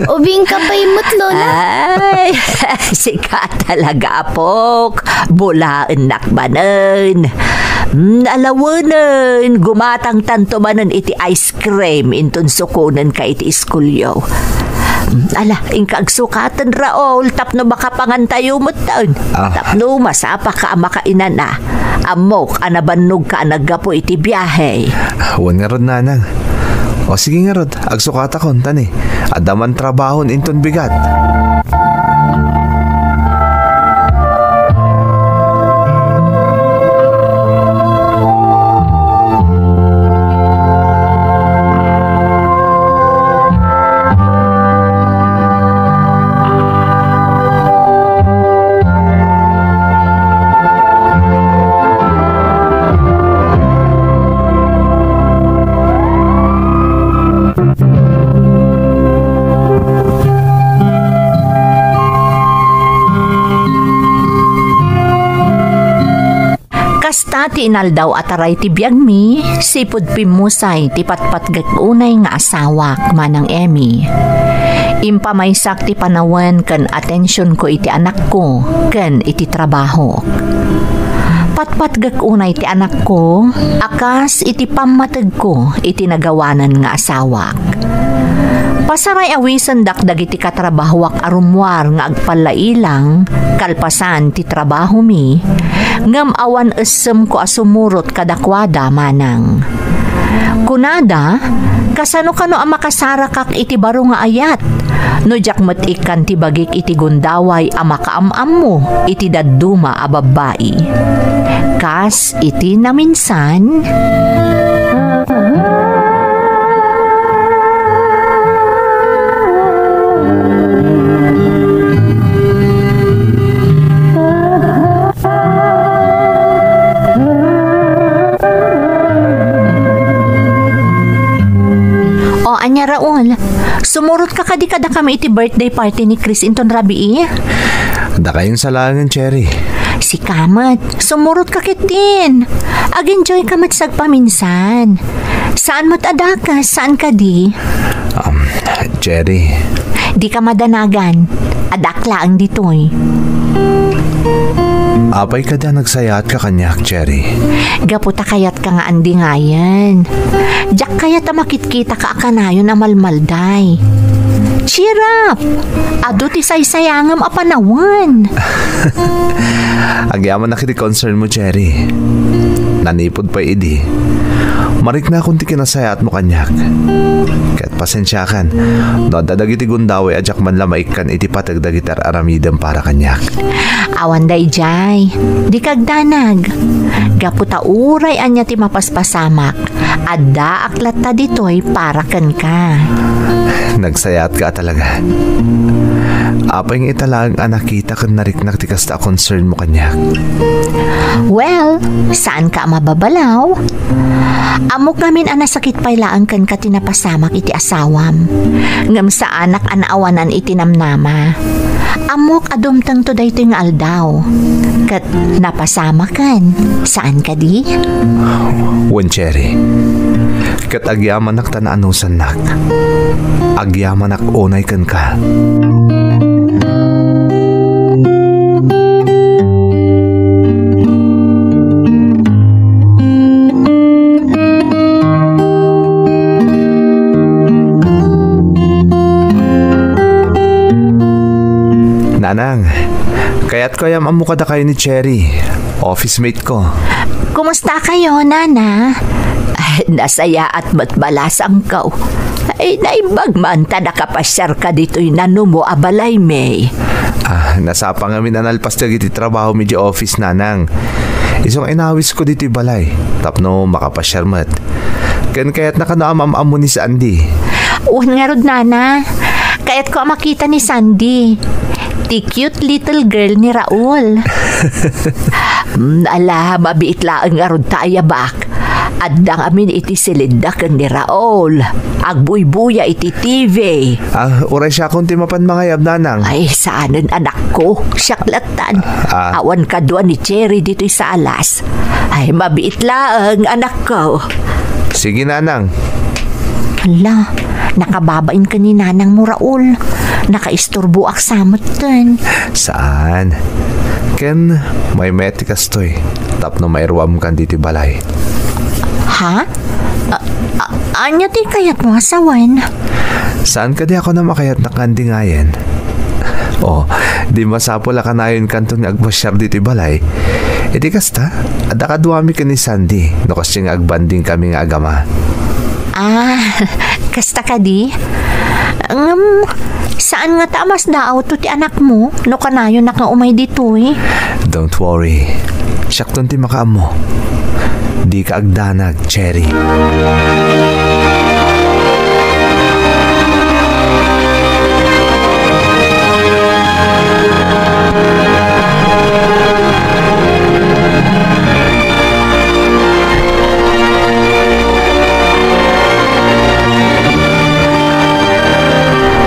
Ubing ka pay met, Lola. Ay, sika talaga, apok. Bulaennak manen. Mm, alawenen, gumatangtanto manen iti ice cream inton sukonenka iti iskulyo. Mm, ala, inka agsukaten, Raul, tapno makapangantayo metten. Ah. Tapno masapaka a makainana. Ammok a nabannogka a naggapu iti biahe. Wen ngarud, nanang. O sige ngarud, agsukatakon, ta ni, adda man trabahon inton bigat. Kasta ti inaldaw a taray ti biagmi, sipud pimmusay ti patpatgek unay nga asawak, Manang Emmy. Impamaysak ti panawen ken atensionko iti anakko ken iti trabahok. Patpatgek unay ti anakko a kas iti pammategko iti nagawanan nga asawak. Pasaray-awisendak dagiti katrabahoak a rummuar nga agpallailang kalpasan ti trabahomi, ngem awan essemko a sumurot kadakuada manang. Kunada, kasano kano a makasarakak iti baro nga ayat? No diak met ikkan ti bagik iti gundaway a makaam-ammo iti dadduma a babbai. Kas iti naminsan, O, ania, Raul? Sumurot ka kadi kadakami iti birthday party ni Chris inton rabii? Dakayon sa laengen, Cherry. Sika met, sumurot ka ketdin. Ag-enjoy ka met sagpaminsan. Saan met a dakes, saan kadi? Um, Cherry. Di ka madanagan. Addak laeng ditoy. Apay kadi a nagsayaat ka kaniak, Cherry? Gapu ta kayat ka nga andingayen. Diak kayat a makitkita ka a kanayon a malmalday. Cheer up! Adu ti saysayangem a panawen. Agyamanak iti concern mo, Cherry. Nanipud pay idi, mariknakon ti kinasayaatmo kaniak. Ket pasensiakan no adda dagiti gundaway a diak man la maikkan iti pateg dagiti ar-aramidem para kaniak. Awan daydiay, dika agdanag. Gapu ta uray ania ti mapaspasamak, addaak latta ditoy para kenka. Nagsayaatka a talaga. Apay nga ita laeng a nakita ken nariknak ti kasta a concern mo kaniak? Well, saanka a mababalaw. Ammok ngamin a nasakit pay laeng kenka ti napasamak iti asawam. Ngem saanak a naawanan iti namnama. Ammok a dumtengto daytoy nga aldaw. Ket napasamaken, saan kadi? Wen, Cherry. Ket agyamanak ta naanusannak. Agyamanak unay kenka. Nanang, kayatko a yam-ammo kadakayo ni Cherry, office mate ko. Kumusta kayo, Nana? Nasayaat met balasangko. Ay, naimbag man ta nakapasiarka ditoy nanumo a balay, May. Ah, nasapa ngamin a nalpas dagiti trabahomi idiay office, Nanang. Isu nga inawisko ditoy balay tapno makapasiar met. Ken kayatna kano a maam-ammo ni Sandy. Wen ngarud, Nana. Kayatko a makita ni Sandy. Ti cute little girl ni Raul. Mm, ala, mabiit laeng ngarud ta ayabak. Adda ngamin iti silidda ken ni Raul. Agbuybuya iti T V. Ah, uray siakon ti mapan mangayab, Nanang. Ay, saanen, anakko. Siak lattan. Ah. Awan kadua ni Cherry ditoy salas. Ay, mabiit laeng, anakko. Sige, Nanang. Hala, nakababain ka ni Nanang mo, Raul. Nakaisturboak sa metten. Saan? Ken, maymayat ti kastoy tapno mairuamkan ditoy balay. Ha? A-, a-, ania ti kayatmo a sawen? Saan kadi a kunam a kayatnak nga andingayen? O, di masapul a kanayonkanton nga agpasiar ditoy balay? Iti kasta, adda kaduami ken ni Sandy, no kasdiay nga agbanding kami nga agama. Ah, kasta kadi? Ngem, saan ngata a masdaawto ti anakmo no kanayonak nga umay ditoy? Don't worry. Siakton ti makaammo. Dika agdanag, Cherry.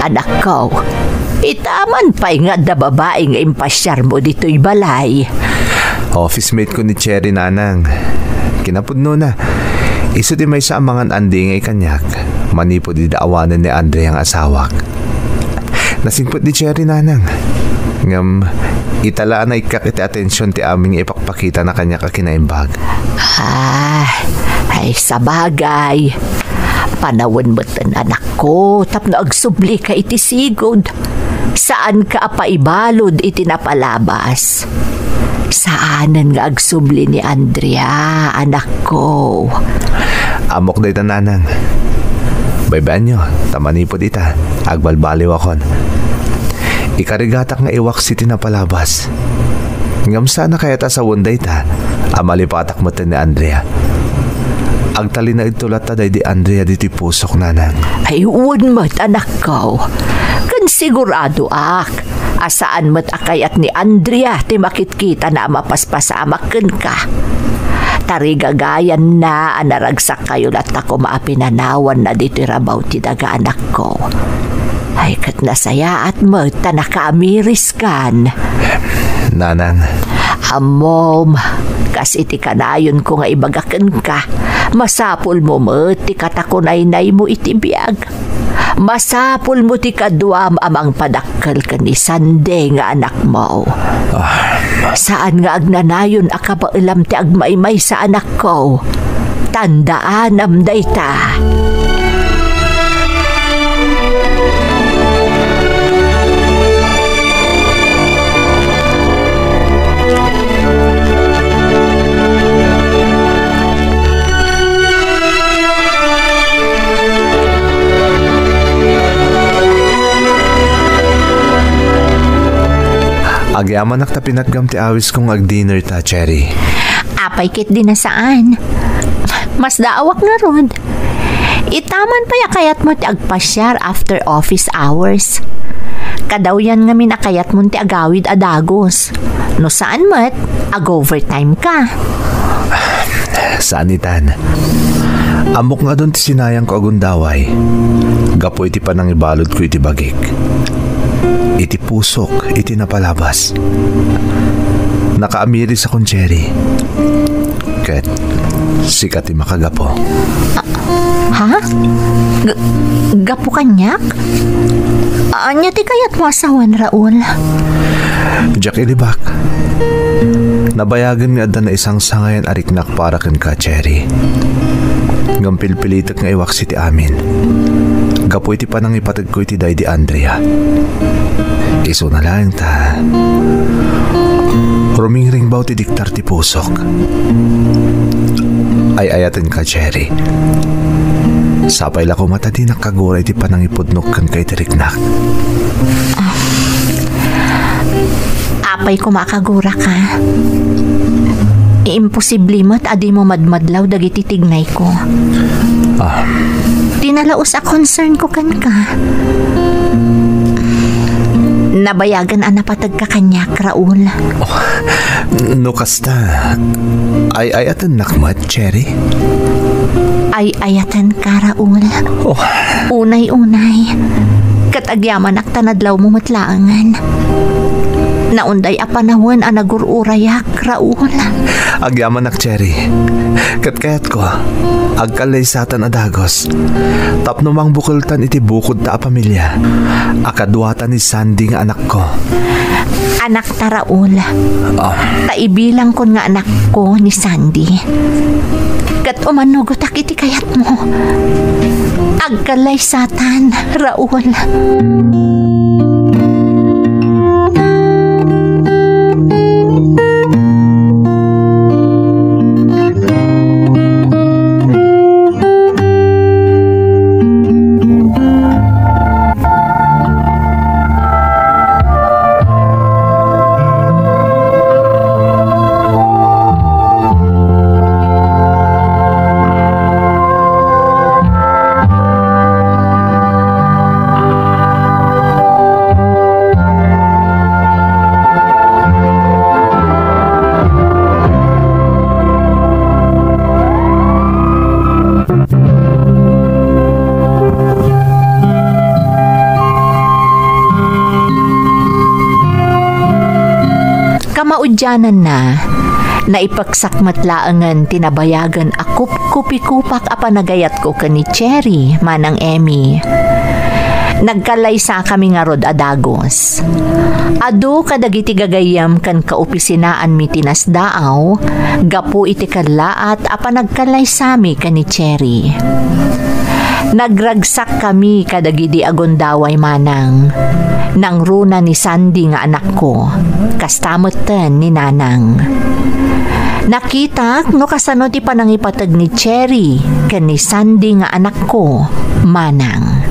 Anakko, itaman pay nga adda babai nga impasiarmo ditoy balay. Office mate ko ni Cherry, Nanang. Kinapudnona, isu ti maysa a mangan-andingay kaniak manipud idi awanen ni Andrea nga asawak. Nasingpet ni Cherry, Nanang. Ngem ita la a naikkak iti atension ti amin nga ipakpakitana kaniak a kinaimbag. Ah, ay sabagay. Panawen metten, anakko, tapno agsublika iti sigud. Saanka a paibalud iti napalabas. Saanen nga agsubli ni Andrea, anakko. Ammok dayta, nanang. Baybay-anyo, ta manipud ita, agbalbaliwakon. Ikarigatak nga iwaksi ti napalabas. Ngem saan a kayat a sawen dayta a malipatak metten ni Andrea. Agtalinaedto latta daydi Andrea ditoy pusok, nanang. Ay, wen met, anakko. Ken siguradoak a saan met a kayat ni Andrea ti makitkitana a mapaspasamak kenka. Tarigagayanna a naragsak kayo latta koma a pinanawanna ditoy rabaw ti daga, anakko. Ay, ket nasayaat met ta nakaamiriskan. Nanang. Ammom, kas iti kanayonko nga ibaga kenka, masapulmo met ti katakunaynaymo iti biag. Masapulmo ti kaduam a mangpadakkel ken ni Sandy nga anakmo. Ah. Saan nga agnanayon a kabaelam ti agmaymaysa, anakko. Tandaanam dayta. Agyamanak ta pinatgam ti awisko nga agdinner ta, Cherry. Apay ket di na saan? Masdaawak ngarud. Itaman pay a kayatmo ti agpasiar after office hours. Kadawyan ngamin a kayatmon ti agawid a dagus. No saan met, ag-overtime ka. Saan itan. Ammok nga adun ti sinayangko a gundaway. Gapu iti panangibaludko iti bagik. Iti pusok, iti napalabas. Nakaamiris akon, Cherry. Ket sika ti makagapu. Ha? G-, gapu kaniak? Ania ti kayatmo a sawen, Raul? Diak ilibak. Nabayagen nga adda naisangsangayan a riknak para kenka, Cherry. Ngem pilpilitek nga iwaksi ti amin. Gapu iti panangipategko iti daydi Andrea. Isuna laeng ta rumingringbaw ti diktar ti pusok. Ay-ayatenka, Cherry. Sapay la koma ta dinak kagura iti panangipudnok kenka iti riknak. Apay koma a kaguraka? Imposible met a dimo madmadlaw dagiti tignayko. Ah. Ti nalaus a concernko kenka. Nabayagen a napateg ka kaniak, Raul. Oh, no kasta, ay-ayatennak met, Cherry? Ay-ayatenka, Raul. Oh. Unay-unay. Ket agyamanak ta nadlawmo met laengen. Naunday a panawen a nagur-urayak, Raul. Agyamanak, Cherry. Ket kayatko, agkallaysatan a dagus. Tapno mangbukeltan iti bukodta a pamilia a kaduata ni Sandy nga anakko. Anakta, Raul. Ah. Ta ibilangkon nga anakko ni Sandy. Ket umanugotak iti kayatmo. Agkallaysatan, Raul. Kamaudiananna, naipeksak met laengen ti nabayagen a kupkupikupak a panagayatko ken ni Cherry, Manang Emmy. Nagkallaysakami ngarud a dagus. Adu kadagiti gagayyem ken kaopisinaanmi ti nasdaaw gapu iti kellaat a panagkallaysami ken ni Cherry. Nagragsakkami kadagidi a gundaway manang. Nangruna ni Sandy nga anakko, kasta metten ni Nanang. Nakitak no kasano ti panangipateg ni Cherry ken ni Sandy nga anakko, manang.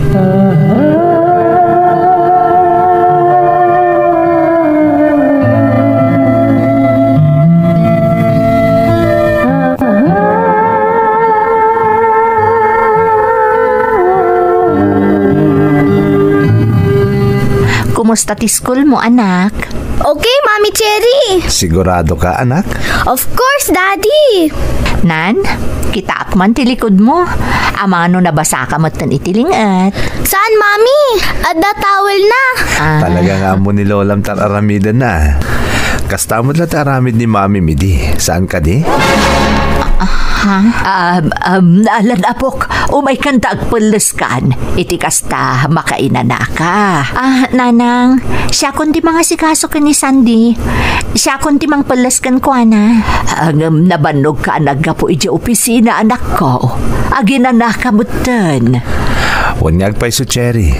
Kumusta ti school mo, anak? Okay, Mami Cherry. Sigurado ka, anak? Of course, Daddy. Nan, kitaak man ti likod mo. Amangan no nabasaka metten iti linget. Saan, Mami? Adda towel na. Ah. Talaga nga ammo ni Lolam ti ar-aramidenna. Kasta met la ti aramid ni Mami idi. Saan kadi? Ha? Um, um, alan, apok, umaykan ta agpelleskan. Iti kasta, makainanaka. Ah, Nanang, siakon ti mangasikaso ken ni Sandy. Siakon ti mangpelles kenkuana. Ngem nabannogka a naggapu idiay opisina, anakko. Aginanaka metten. Wen nga agpayso, Cherry.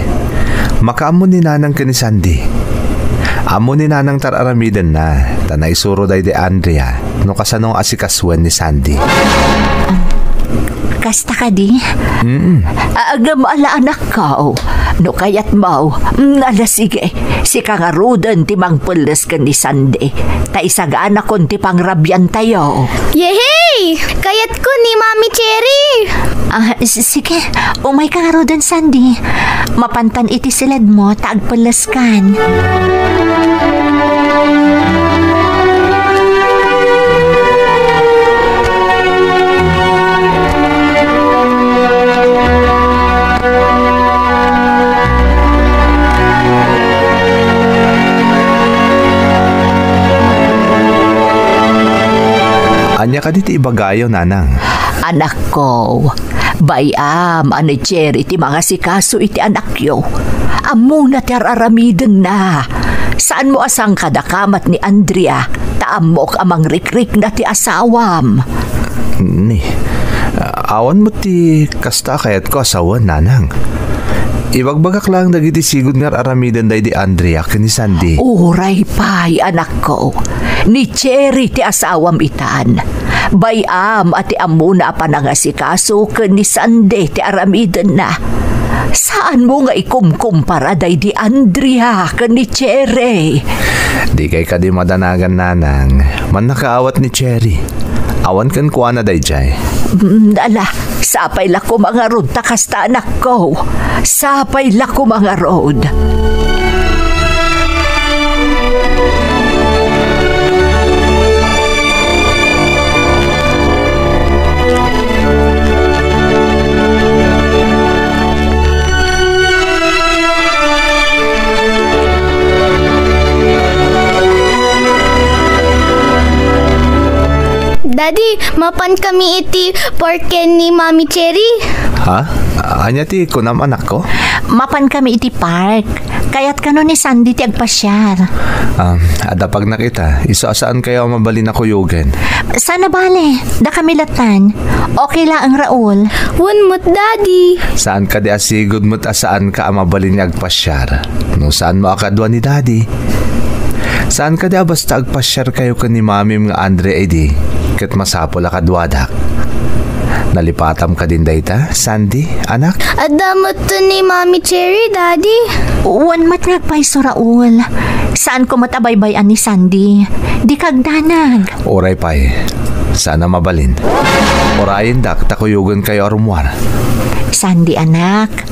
Makaammo ni Nanang ken ni Sandy. Ammo ni Nanang ti ar-aramidenna, ta naisuro daydi Andrea no kasano nga asikasuen ni Sandy. Kasta kadi? Mm. Agam ala, anakko. No kayatmo, mm, ala, sige. Sika ngaruden ti mangpelles ken ni Sandy. Ta isaganakon ti pangrabiantayo. Yehey! Kayatko ni Mami Cherry! Ah, s-, sige. Umayka ngaruden, Sandy. Mapantan iti siledmo ta agpelleskan. Ania kadi ti ibagayo, Nanang? Anakko, bay-am a ni Cherry ti mangasikaso iti anakyo. Ammona ti ar-aramidenna. Saanmo a sangkadaka met ni Andrea, ta ammok a mangrikrikna ti asawam. Ni, awan met ti kasta a kayatko a sawen, Nanang. Ibagbagak laeng dagiti sigud nga ar-aramiden daydi Andrea ken ni Sandy. Uray pay, anakko. Ni Cherry ti asawam itan. Bay-am a ti ammona a panangasikaso ken ni Sandy ti aramidenna. Saanmo nga ikumkumpara daydi Andrea ken ni Cherry. Dikay kadi madanagan, Nanang. Mannakaawat ni Cherry. Awan kenkuana daydiay. Mm, ala, sapay la koma ngarud ta kasta, anakko. Sapay la koma ngarud. Daddy, mapan kami iti park ken ni Mami Cherry. Ha? Ania ti kunam, anakko? Mapan kami iti park. Kayat kano ni Sandy ti agpasiar. Ah, adda pagnak ita. Isu a saan kayo a mabalin a kuyogen. Sana bale, dakami latan. Okay laeng, Raul. Wen met, Daddy. Saan kadi a sigud met a saan ka a mabalin nga agpasiar? No saan mo a kadua ni Daddy? Saan kadi a basta agpasiar kayo ken ni Mamim nga Andre idi ket masapul a kaduadak? Nalipatam kadin dayta, Sandy, anak? Adda met ni Mami Cherry, Daddy. Wen met nga agpayso, Raul. Saan ko met a baybay-an ni Sandy. Di kagdanag. Uray pay. Sana mabalin. Urayendak ta kuyogen kayo a rummuar. Sandy, anak.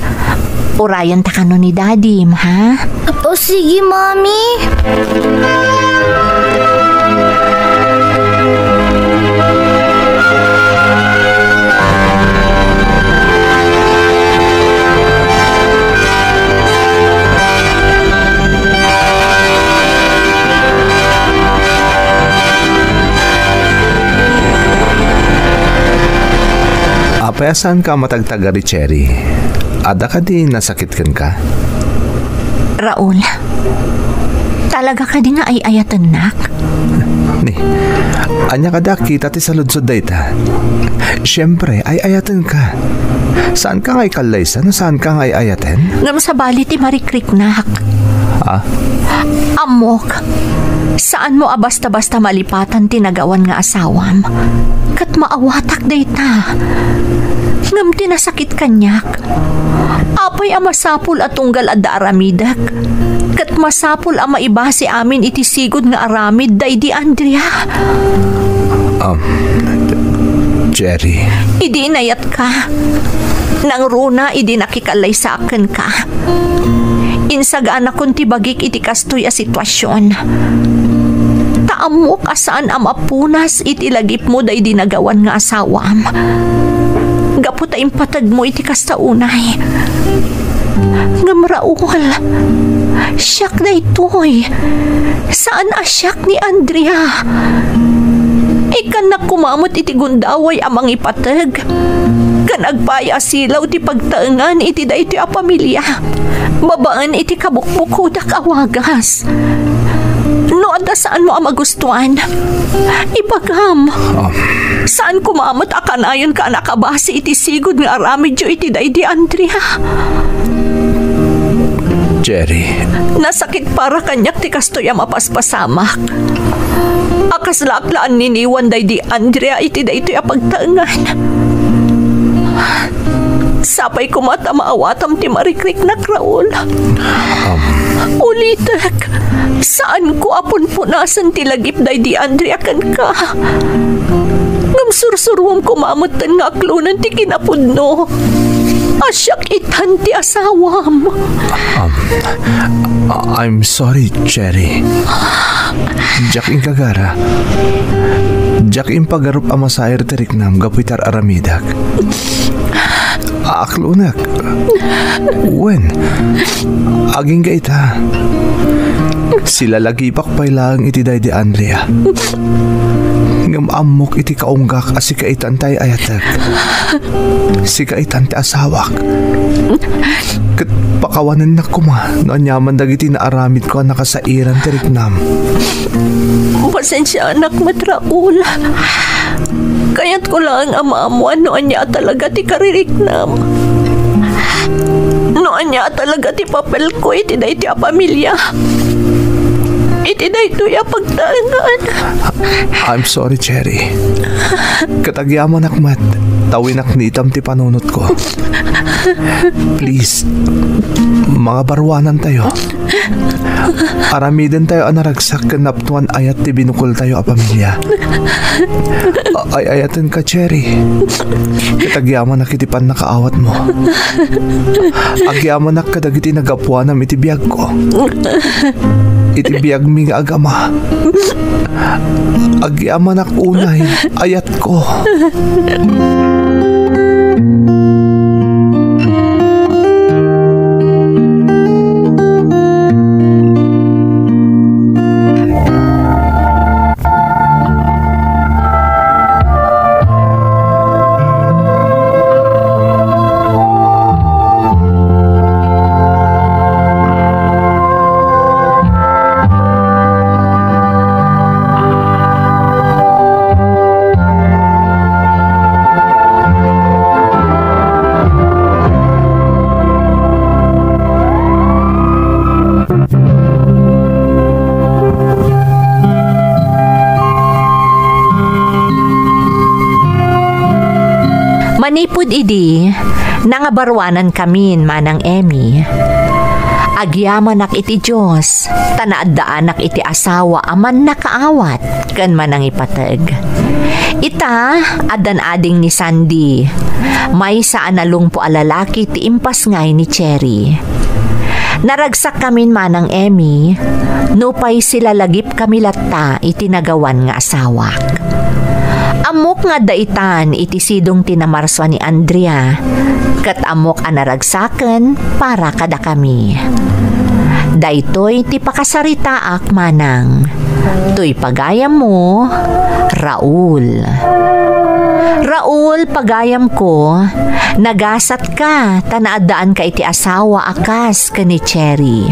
Urayen ta kano ni Dadim, ha? O, sige, Mami. Apay a saanka a matagtagari, Cherry? Adda kadi nasakit kenka? Raul, talaga kadi nga ay-ayatennak? Ni, ania kadi a kita ti saludsod dayta? Siempre, ay-ayatenka. Saanka nga ikallaysa no saanka nga ay-ayaten? Ngem sabali ti marikriknak. Ah? Ammok, saanmo a basta-basta malipatan ti nagawan nga asawam. Ket maawatak dayta. Ngem ti nasakit kaniak, apay a masapul a tunggal adda aramidek? Ket masapul a maibasi amin iti sigud nga aramid daydi Andrea. Um, Cherry. Idi inayatka, nangruna idi nakikallaysaak kenka. Insaganakon ti bagik iti kastoy a situasion. Ta ammok a saan a mapunas iti lagipmo daydi nagawan nga asawam. Gapu ta impategmo iti kasta unay. Ngem Raul, siak daytoy. Saan a siak ni Andrea. Ikkannak koma met iti gundaway a mangipateg ken agpaay a silaw ti pagtaengan iti daytoy a pamilia babaen iti kabukbukodak a wagas. No adda saanmo a magustuan, ibagam. Ah. Saan koma met a kanayonka a nakabasi iti sigud nga aramidyo iti daydi Andrea. Cherry. Nasakit para kaniak ti kastoy a mapaspasamak. A kaslaak la anniniwan daydi Andrea iti daytoy a pagtaengan. Sapay koma ta maawatam ti marikriknak, Raul. Um. Ulitek, saanko a punpunasen ti lagip daydi Andrea kenka. Ngem sursuruam koma metten nga aklonen ti kinapudno. A siak itan ti asawam. Um, I'm sorry, Cherry. Diak inkagara. Diak impagarup a masair ti riknam gapu iti ar-aramidak. Aklonek. Wen, agingga ita. Silalagipak pay laeng iti daydi Andrea. Ngem ammok iti kaunggak a sika itan ti ay-ayatek. Sika itan ti asawak. Ket pakawanennak koma no aniaman dagiti naaramidko a nakasairan ti riknam. Pasensiaanak met, Raul. Kayatko laeng a maammuan no ania a talaga ti kaririknam. No ania a talaga ti papelko iti daytoy a pamilia. Iti daytoy a pagtaengan. I'm sorry, Cherry. Ket agyamanak met, ta winak ni itam ti panunotko. Please, mangabaruanantayo. Aramidentayo a naragsak ken napnuan ayat ti binukoltayo a pamilia. A-, ay-ayatenka, Cherry. Ket agyamanak iti pannakaawatmo. Agyamanak kadagiti naggapuanam iti biagko. Iti biagmi nga agama. Agyamanak unay, ayatko. Manipud idi, nangabaruanankamin, Manang Emmy. Agyamanak iti Dios, ta naaddaanak iti asawa a mannakaawat ken manangipateg. Ita, addan ading ni Sandy, maysa a nalungpo a lalaki ti impasngay ni Cherry. Naragsakkamin, Manang Emmy, nupay silalagipkami latta iti nagawan nga asawak. Ammok nga adda itan iti sidong ti namarsua ni Andrea, ket ammok a naragsaken para kadakami. Daytoy ti pakasaritaak manang. Toy pagayammo, Raul. Raul, pagayamko, nagasatka ta naaddaanka iti asawa a kas ken ni Cherry.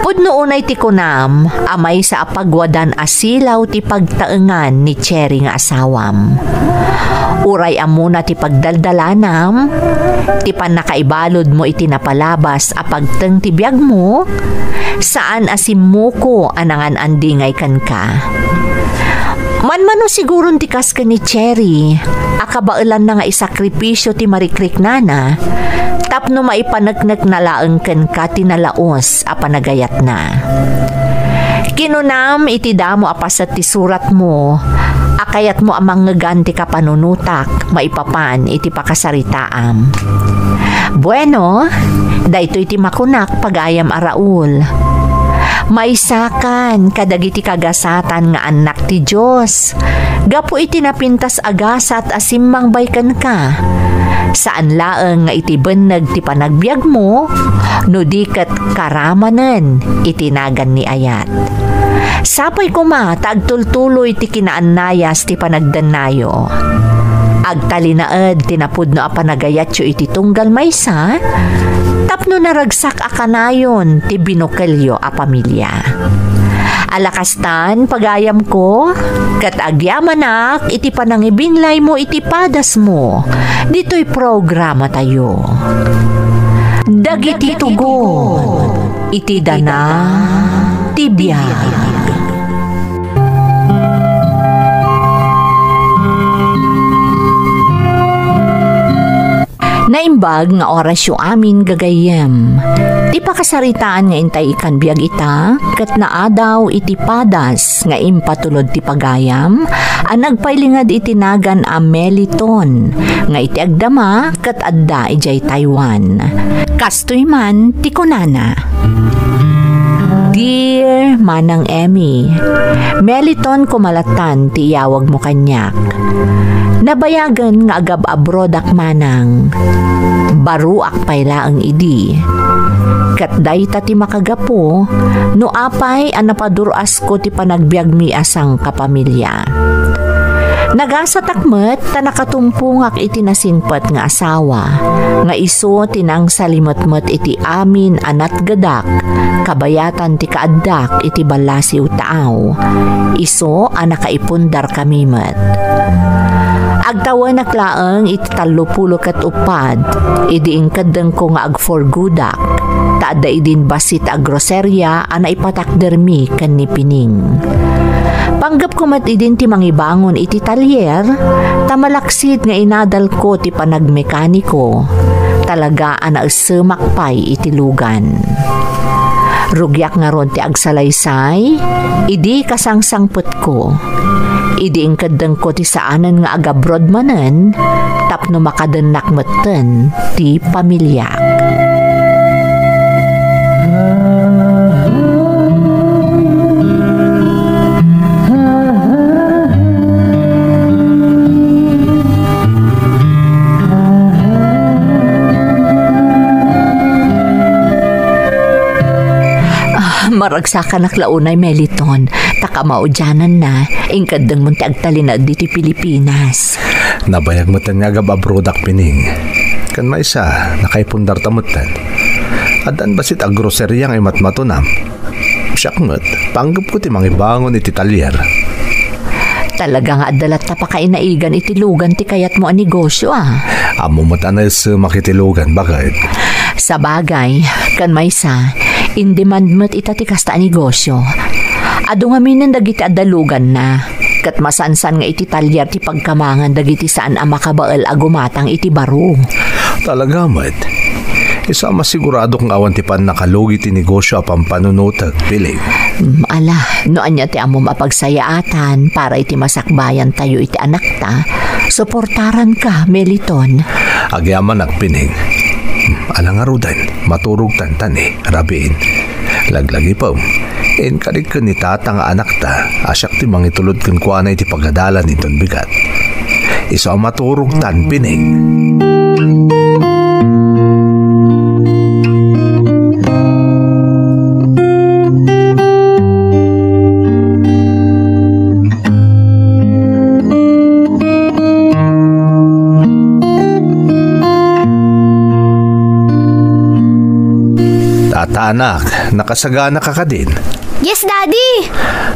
Pudno unay ti kunam a maysa a pagwadan a silaw ti pagtaengan ni Cherry nga asawam. Uray ammona ti pagdaldalanam, ti pannakaibaludmo iti napalabas a pagteng ti biagmo, saan a simmuko a nangan-andingay kenka. Manmano siguron ti kas ken ni Cherry a kabaelanna nga isakripisio ti marikriknana tapno maipaneknekna laeng kenka ti nalaos a panagayatna. Kinunam iti damo a paset ti suratmo a kayatmo a mangngegan ti kapanunotak maipapan iti pakasaritaam. Bueno, daytoy ti makunak, pagayam a Raul. Maysakan kadagiti kagasatan nga annak ti Dios gapu iti napintas a gasat a simmangbay kenka. Saan laeng nga iti benneg ti panagbiagmo, no di ket karamanen iti nagan ni ayat. Sapay koma ta agtultuloy ti kinaannayas ti panagdennayo. Agtalinaed ti napudno a panagayatyo iti tunggal maysa, tapno naragsak a kanayon ti binukelyo a pamilia. Ala kastan, pagayamko, ket agyamanak iti panangibinglaymo iti padasmo ditoy programatayo. Dagiti tugon iti dana ti biag. Naimbag nga orasyo amin, gagayyem. Ti pakasaritaan nga intay ikan biag ita, ket naadaw iti padas nga impatulod ti pagayam a nagpailinged iti nagan a Meliton, nga iti agdama ket adda idiay Taiwan. Kastoy man ti kunana. Dear Manang Emmy, Meliton koma lattan ti iyawagmo kaniak. Nabayagen nga agab-abroadak manang. Baroak pay laeng idi. Ket dayta ti makagapu no apay a napadur-asko ti panagbiagmi a sangkapamilia. Nagasatak met ta nakatumpongak iti nasingpet nga asawa, nga isu ti nangsalimetmet iti amin a natgedak, kabayatan ti kaaddak iti ballasiw taaw. Isu a nakaipundarkami met. Agtawenak laeng iti tallopulo ket uppat, idi inkeddengko nga agforgodak, ta adda idin bassit a groseria a naipatakdermi ken ni Pining. Panggepko met idin ti mangibangon iti talyer, ta malaksid nga inadalko ti panagmekaniko. Talaga a naessemak pay iti lugan. Rugiak ngarud ti agsalaysay, idi kasangsangpetko. Idi inkeddengko ti saanen nga agabroad manen, tapno makadennak metten ti pamiliak. Ah, maragsakanak la unay, Meliton, ta kamaudiananna, inkeddengmon ti agtalinaed ditoy Pilipinas. Nabayag metten nga agab-abroadak, Pining. Ken maysa, nakaipundarta metten. Addan bassit a groseria nga imatmatonam. Siak met, panggepko ti mangibangon iti talyer. Talaga nga adda latta pakainaigan iti lugan ti kayatmo a negosyo, a. Ammo met a naessemak iti lugan, baket. Sabagay, ken maysa, in-demand met ita ti kasta a negosyo. Adu ngaminen dagiti adda luganna, ket masansan nga iti talyer ti pagkamangan dagiti saan a makabael a gumatang iti baro. Talaga met. Isu a masiguradok nga awan ti pannakalugi ti negosyo a pampanunotek, Piling. Mm, ala, no ania ti ammom a pagsayaatan para iti masakbayantayo iti anakta, suportaranka, Meliton. Agyamanak, Pining. Ala ngaruden, maturogtan ta ni, rabiin. Laglagipem, inkarikken ni tata nga anakta a siak ti mangitulod kenkuana iti pagadalan inton bigat. Isu a maturogtan, Pining. Ata, anak, nakasaganaka kadin? Yes, Daddy!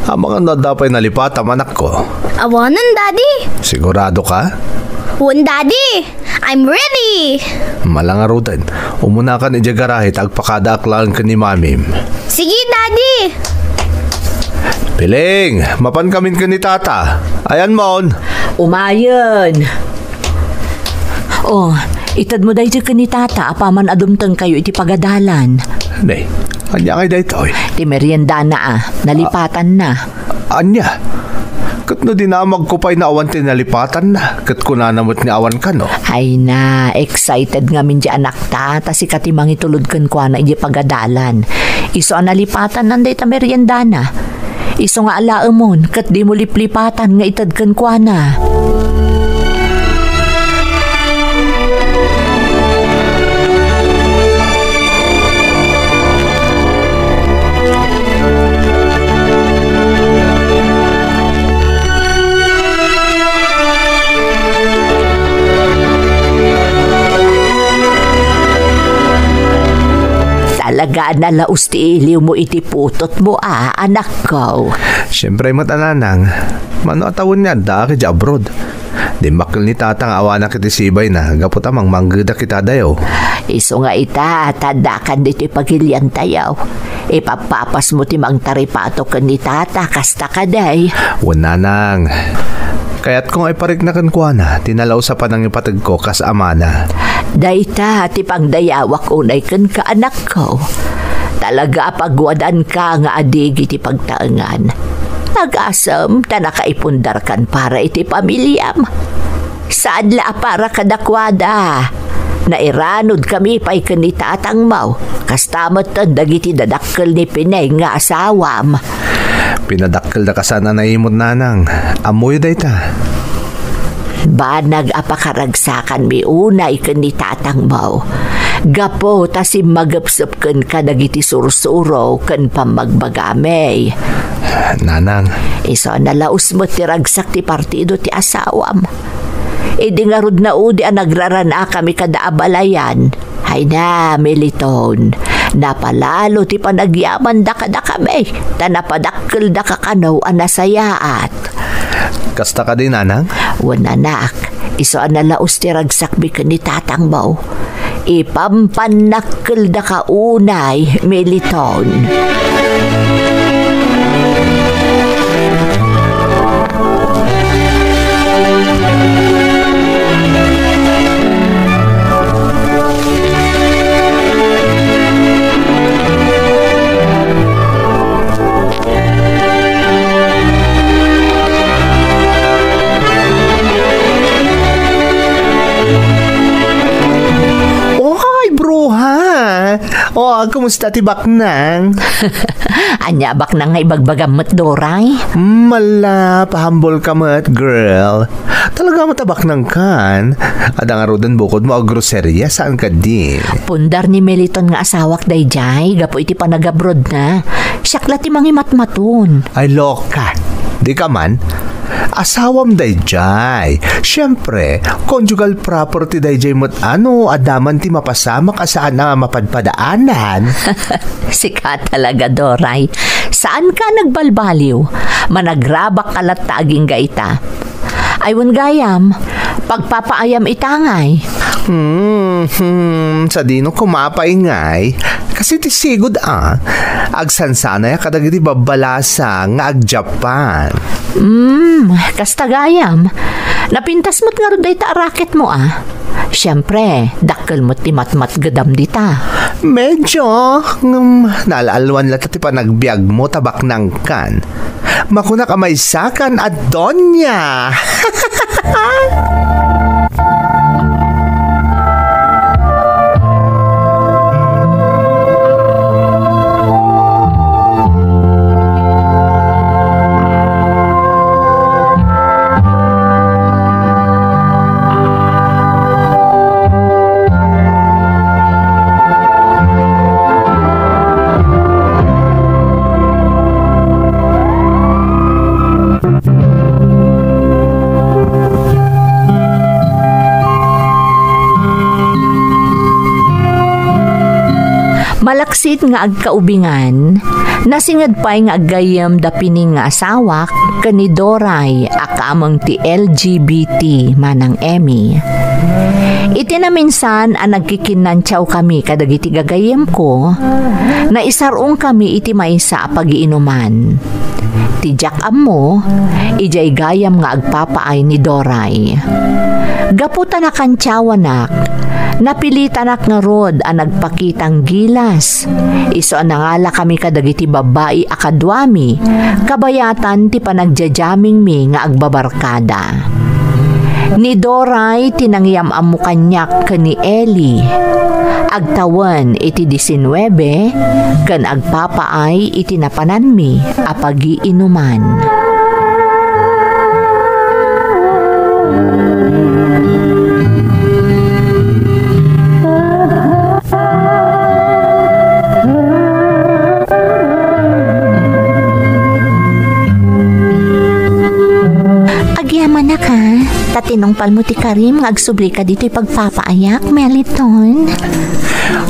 Amangan no adda pay nalipatam, anakko. Awanen, Daddy! Sigurado ka? Wen, Daddy! I'm ready! Malangaruden, umunakan idiay garahe ta agpakadaak laeng ken ni Mamim. Sige, Daddy! Piling, mapankamin ken ni Tata. Ayanmon. Umayen. Oh, itedmo daytoy ken ni Tata apaman a dumtengkayo iti pagadalan. Ne, ania ngay daytoy? Ti meriendana a, nalipatanna. Ania? Ket no dinamagko pay no awan ti nalipatanna, ket kunana met nga awan kano. Ay na, excited ngamin ti anakta, ta sika ti mangitulod kenkuana idiay pagadalan. Isu a nalipatanna dayta meriendana. Isu nga alaemon ket dimo liplipatan nga ited kenkuana. Talaga a nalaus ti iliwmo iti putotmo a, anakko. Siempre met a, nanang. Mano a tawen nga addaak idiay abroad? Dimmakkel ni Tata nga awanak iti sibayna gapu ta mangmanggedak ita dayo. Isu nga ita, ta addakan ditoy pagiliantayo. Ipappapasmo ti mangtaripato ken ni Tata, kasta kadi? Wen, nanang. Kayatko nga iparikna kenkuana ti nalaus a panangipategko kas amana. Dayta ti pangdayawak unay kenka, anakko. Talaga a pagwadanka nga addigi ti pagtaengan. Agasem ta nakaipundarkan para iti pamiliam. Saan la a para kadakuada. Nairanudkami pay ken ni tatangmo. Kasta metten dagiti dadakkel ni Pineng nga asawam. Pinadakkelda kasano a naimut, nanang. Ammoyo dayta. Banag a pakaragsakanmi unay ken ni tatangmo. Gapu ta simmagepsep kenka dagiti sursuro ken pammagbagami. Nanang. Isu a nalaus met ti ragsak ti partido ti asawam. Idi ngarud naudi a nagraran-akami kada abalayan, ay na, Militon, napalalo ti panagyamanda kadakami, ta napadakkelda kakano a nasayaat. Kasta kadi, nanang? Wen, anak, isu a nalaus ti ragsakmi ken ni tatangmo. Ipampannakkeldaka unay, Militon. Oy, bruha! Oh, kumusta ti baknang? Ania baknang nga ibagbagam met, Doray? Mala, pahambol ka met, girl. Talaga met a baknangkan. Adda ngaruden bukodmo a groseria, saan kadi? Pundar ni Meliton nga asawak daydiay, gapu iti panagabrodna. Siak la ti mangimatmaton. Ay, loka. Di ka man? Asawam daydiay. Siyempre, conjugal property daydiay met, ano, adda man ti mapasamak a saan a mapadpadaanan. Sika talaga, Doray. Saan ka nagbalbaliw? Managrabak ka latta agingga ita. Ay, wen gayam, pagpapaayam ita ngay. Hmm, hmm, sadino koma pay ngay? Kasi ti sigud a, agsansanay kadagiti babbalasang nga agjapan. Hmm, kasta gayam. Napintas met ngarud dayta a racketmo a. Siempre, dakkel met ti matmatgedam dita. Medyo, ngem, naal-alwan latta ti panagbiagmo ta baknangkan. Makunak a maysakan a donya. Tit nga agkaubingan, nasinged pay nga aggayyem da Pining nga asawak ken ni Doray a kaameng ti L G B T manang Emmy. Iti naminsan a nagkikinnantiawkami kadagiti gagayyemko, naisar-ongkami iti maysa a pagiinuman. Ti diak ammo, idiay gayam nga agpapaay ni Doray. Gapu ta nakantiawanak, napilitanak ngarud a nagpakitang gilas. Isu a nangalakami kadagiti babbai a kaduami, kabayatan ti panagjajammingmi nga agbabarkada. Ni Doray ti nangyam-ammo kaniak ken ni Eli. Agtawen iti disinnuebe ken agpapaay iti napananmi a pagiinuman. Agyamanak, ha? Ta tinungpalmo ti karim nga agsublika ditoy pagpapaayak, Meliton.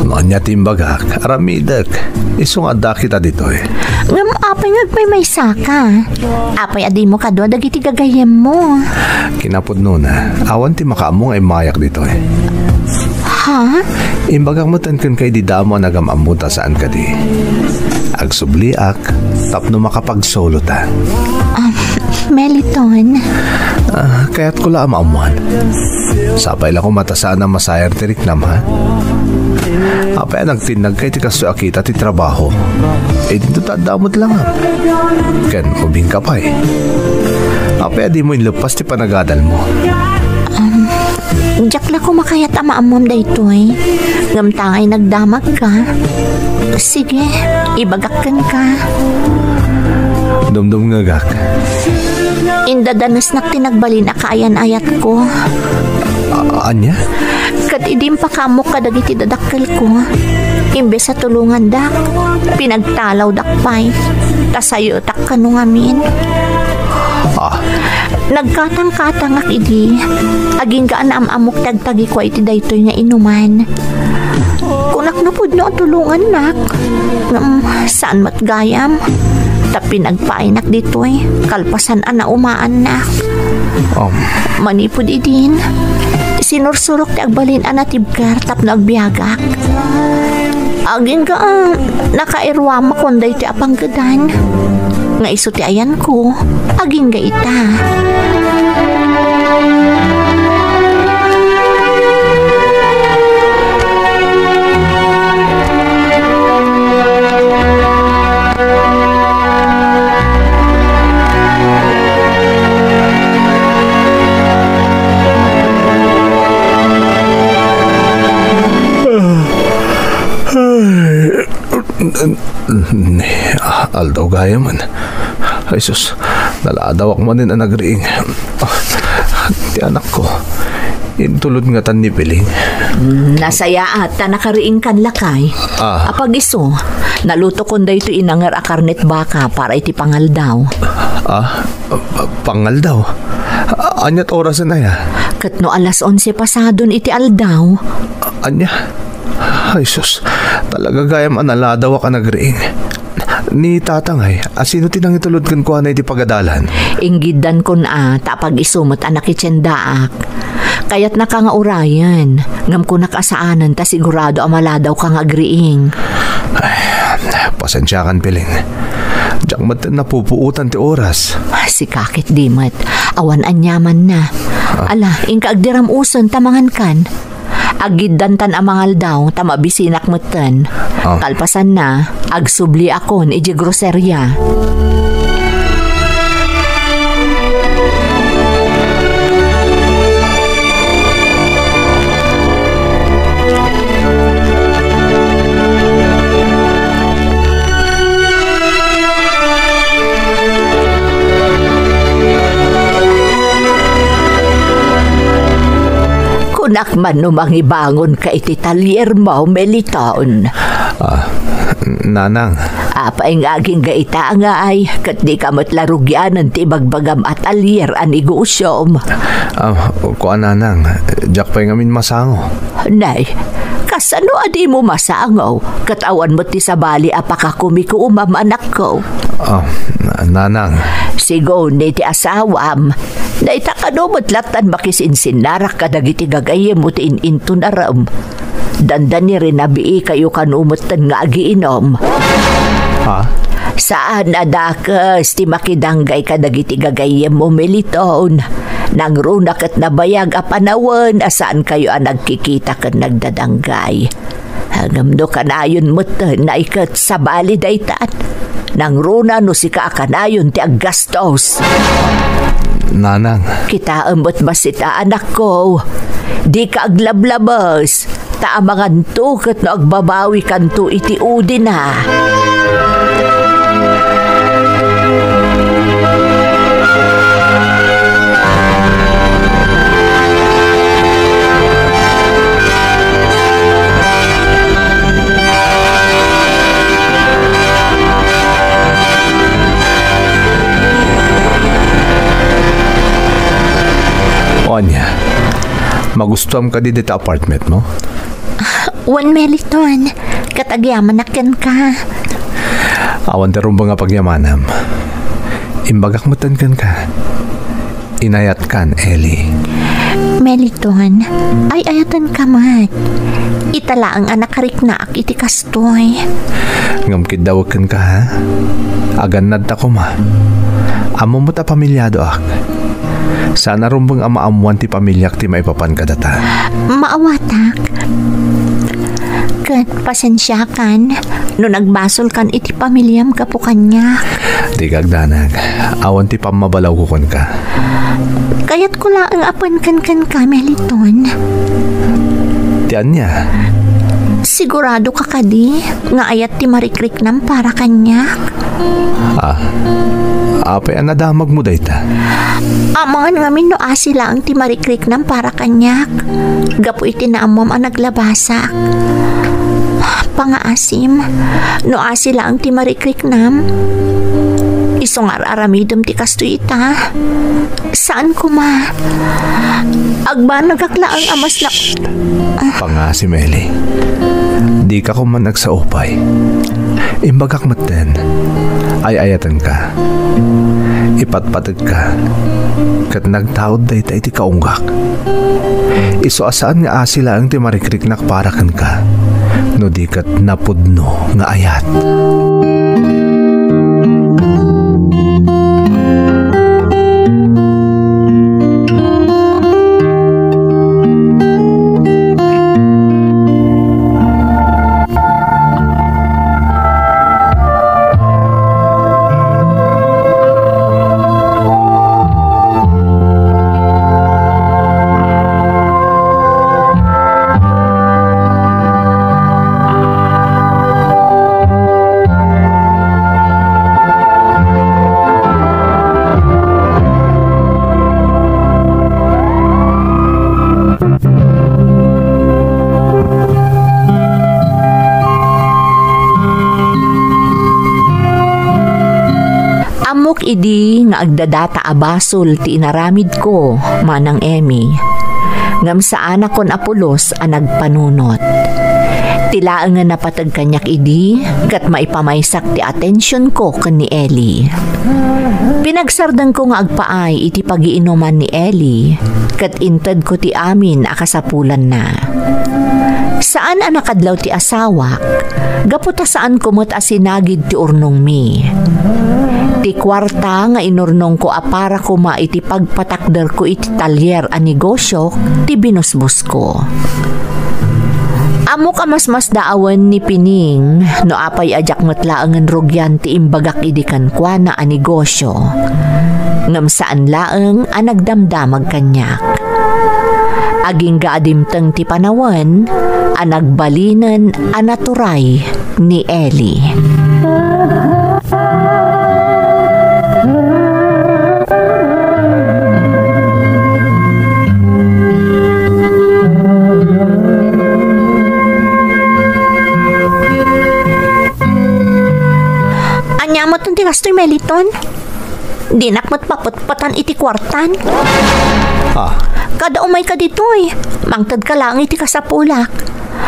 No ania ti imbagak, aramidek. Isu nga adda kita ditoy. Ngem apay nga agmaymaysaka? Apay a dimo kadua dagiti gagayyemmo? Kinapudnona, awan ti makaammo nga immayak ditoy. Ha? Imbagak metten kenka idi damo a nagam-ammo ta saan kadi. Agsubliak tapno makapagsulota. Um, Meliton. Ah, kayatko la a maammuan. Sapay la koma ta saan a masayang ti riknam, ha? Apay a nagtinnagka iti kastoy a kita ti trabaho? Idinto ta adda met langam. Ken ubingka pay. Apay a dimo inleppas ti panagadalmo? Um, diak la koma kayat a maammuam daytoy. Ngem ta ngay nagdamagka. Sige, ibagak kenka. Dumdumngegak. Indadanesnak ti nagbalin a kaayan-ayatko. A-, ania? Ket idi impakaammok kadagiti dadakkelko, imbes a tulongandak, pinagtalawdak pay, ta sayoetak kano ngamin. Ah. Nagkatangkatangak idi, agingga a naam-ammok ti agtagikua iti daytoy nga inuman. Kunak no pudno a tulongannak. Ngem saan met gayam. Ta pinagpaaynak ditoy, kalpasan a naumaannak. Um. Manipud idin, sinursurok ti agbalin a natibker tapno agbiagak. Agingga a nakairuamakon daytoy a panggedan. Nga isu ti ayanko, agingga ita. Ay, aldaw gayam. Ay, sus, naladawak manen a nagriing. Ah, ti anakko, intulod ngatan ni Piling. Mm, nasayaat ta nakariingkan, lakay. Ah. Apag isu, nalutokon daytoy inanger a karnet baka para iti pangaldaw. Ah, pangaldaw? Aniat orasen aya? Ket no alas onse pasadon iti aldaw. Ania? Ay, sus, talaga gayam a naladawak a nagriing. Ni tatangay, asino ti nangitulod kenkuana iti pagadalan? Inggiddankon a, ta apag isu met a nakitiendaak. Kayatnaka nga urayen, ngem kunak a saanen ta sigurado a maladawka nga agriing. Ay, pasensiakan, Piling. Diak met napupuotan ti oras. Sika ket di met. Awan aniamanna. Ah. Ala, inka agdiram-usen ta mangankan. Aggiddantan a mangaldaw ta mabisinak metten. Ah. Kalpasanna, agsubliakon idiay groseria. Kunak man no mangibangonka iti taliermo, Meliton. Ah, nanang. Apay nga agingga ita ngay, ket dika met la rugianen ti ibagbagam a talier a negosiom? Ah, kua, nanang, diak pay ngamin masango. Nay, Kasano a dimo masango? Ket awan met ti sabali a pakakumikuam, anakko. Ah, nanang. Siguni ti asawam. Dayta kano met lattan makisinsinnarak kadagiti gagayyemmo ti in-intunarem. Dandani rinabii kayo kano metten nga agiinom. Ha? Saan a dakes ti makidanggay kadagiti gagayyemmo, Meliton. Nangruna ket nabayag a panawen a saan kayo a nagkikita ken nagdadanggay. Ngem no kanayon metten, ay ket sabali daytan. Nangruna no sika a kanayon ti aggastos. Nanang. Kitaem met bassit, anakko. Dika aglablabes, ta amanganto ket no agbabawikanto iti udina. O ania, magustuam kadi dita apartment mo? Wen, Meliton, ket agyamanak kenka. Awan ti rumbeng a pagyamanam. Imbagak metten kenka. Inayatkan, Eli. Meliton, ay-ayatenka met. Ita laeng a nakariknaak iti kastoy. Ngem kiddawek kenka, ha? Agannadta koma. Ammom met a pamiliadoak. Saan a rumbeng a maammoan ti pamiliak ti maipapan kadata. Maawatak. Ket pasensiakan no nagbasolkan iti pamiliam gapu kaniak. Dika agdanag. Awan ti pammabalawko kenka. Kayatko laeng a pen kenkenka, Meliton. Ti ania? Sigurado ka kadi nga ayat ti marikriknam para kaniak? Ah, apay a nadamagmo dayta? Amangan ngamin no asi laeng ti marikriknam para kaniak, gapu iti naammoam a naglabasak. Pangaasim, no asi laeng ti marikriknam, isu nga ar-aramidem ti kastoy ita. Saan koma. Agbanagak laeng a mas nak- Pangaasim, Eli. Dika koma nagsaupay. Imbagak metten, ay-ayatenka. Ipatpategka. Ket nagtaud dayta iti kaunggak. Isu a saan nga asi laeng ti marikriknak para kenka, no di ket napudno nga ayat. Ammok idi nga agdadata a basol ti inaramidko, Manang Emmy. Ngem saanakon a pulos a nagpanunot. Ti laeng nga napateg kaniak idi ket maipamaysak ti atensionko ken ni Eli. Pinagsardengko nga agpaay iti pagiinuman ni Eli ket intedko ti amin a kasapulanna. Saan a nakadlaw ti asawak, gapu ta saanko met a sinagid ti urnongmi. Ti kuarta nga inurnongko a para koma iti pagpatakderko iti talyer a negosio ti binusbosko. Ammok a masmasdaawen ni Pining no apay a diak met laengen rugian ti imbagak idi kenkuana a negosio. Ngem saan laeng a nagdamdamag kaniak. Agingga a dimteng ti panawen a nagbalinen a naturay ni Eli. Ania met ti kastoy, Meliton? Dinak met papetpetan iti kuartan. Ah. Kada umayka ditoy, mangtedka laeng iti kasapulak.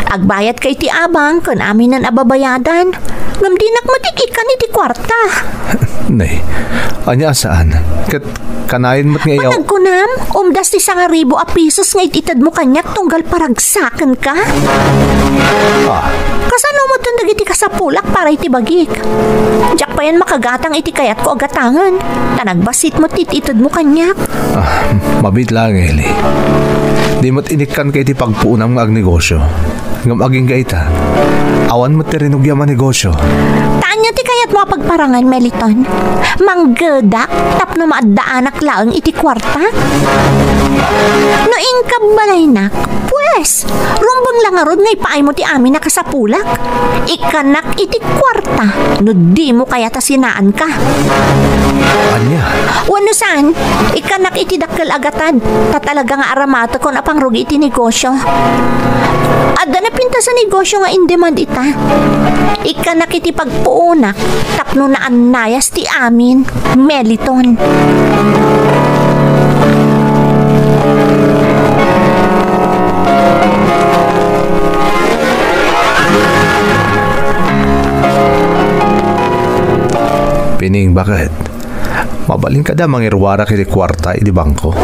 Agbayadka iti abang ken aminen a babayadan. Ngem dinak met ikkan iti kuarta. Nay, ania a saan? Ket kanayon met nga iyaw- Panagkunam, umdas ti sangaribu a pisos nga it-itedmo kaniak tunggal paragsakenka? Ah. Kasano met dagiti kasapulak para iti bagik? Diak payen makagatang iti kayatko a gatangen. Ta nagbassit met ti it-itedmo kaniak. Ah, mabiit laeng, Eli. Di met inikkanka iti pagpuonam nga agnegosio. Ngem agingga ita, awan met ti rinugiam a negosio. Ta ania ti kayatmo a pagparangan, Meliton? Manggedak tapno maaddaanak laeng iti kuarta? No inka balaynak, pues, rumbeng la ngarud nga ipaaymo ti amin a kasapulak. Ikkanak iti kuarta no dimo kayat a sinaanka. Ania? Wenno saan, ikkanak iti dakkel a gatad, ta talaga nga aramatekon a pangrugi iti negosio. Adda napintas a negosio nga in-demand ita. Ikkanak iti pagpuonak tapno naannayas ti amin, Meliton. Pining, baket? Mabalin kada mangiruarak iti kuarta iti bangko?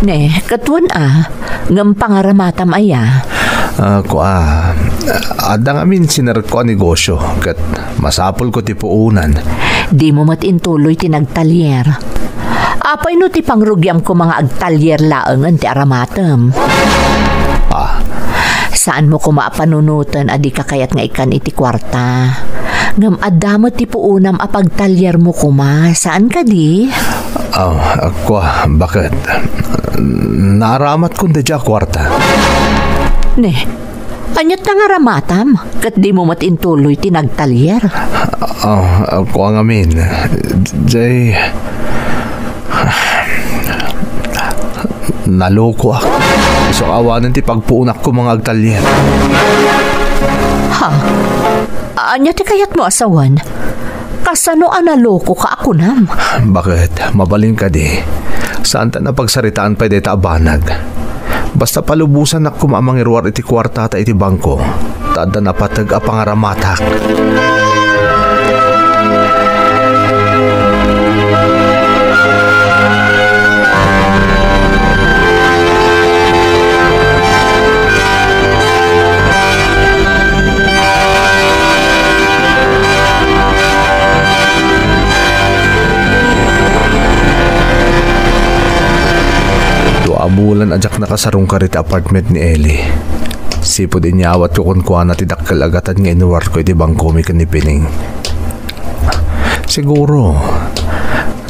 Ne, ket wen a, ngem pangaramatam aya? Ah, kua, adda ngamin sinerrekko a negosio, ket masapulko ti puonan. Dimo met intuloy ti nagtalier. Apay no ti pangrugiam koma nga agtalier laengen ti aramatem? Ah. Saanmo koma a panunoten a dika kayat nga ikkan iti kuarta. Ngem adda met ti puonam a pagtaliermo koma, saan kadi? Ah, kua, baket? Naaramatkon daydiay a kuarta. Ne, aniat nga aramatam? Ket dimo met intuloy ti nagtalier? Ah, kua ngamin. Jay, nalokoak. Isu awanen ti pagpuonak koma nga agtalier. Ha? Ania ti kayatmo a sawen? Kasano a nalokoka a kunam? Baket? Mabalin kadi? Saanta a pagsaritaan pay dayta a banag. Basta palubosanak koma a mangiruar iti kuartata iti bangko, ta adda napateg a pangaramatak. Dua a bulan a diak nakasarungkar iti apartment ni Eli. Sipud inyawatko kenkuana ti dakkel a gatad nga inuarko iti bangkomi ken ni Pining. Siguro,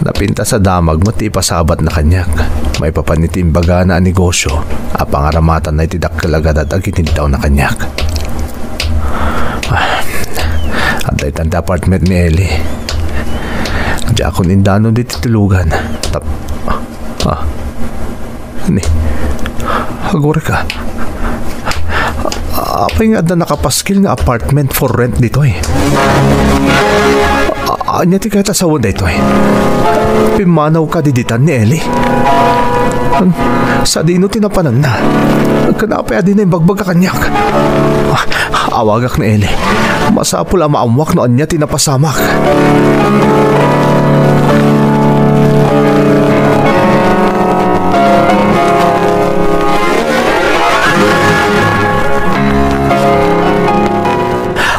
napintas a damag met ti ipasabatna kaniak maipapan iti imbagana a negosio a pangaramatanna iti dakkel a gatad a giniddawna kaniak. Ah, adda itan ti apartment ni Eli. Diakon indanon ditoy tulugan. Tap-, ah, ni, agurayka. Apay nga adda nakapaskil nga apartment for rent ditoy? A-, ania ti kayat a sawen daytoy? Pimmanaw kadi ditan ni Eli? Sadino ti napananna? Ken apay a dina imbagbaga kaniak? Ah, awagak ni Eli. Masapul a maammuak no ania ti napasamak.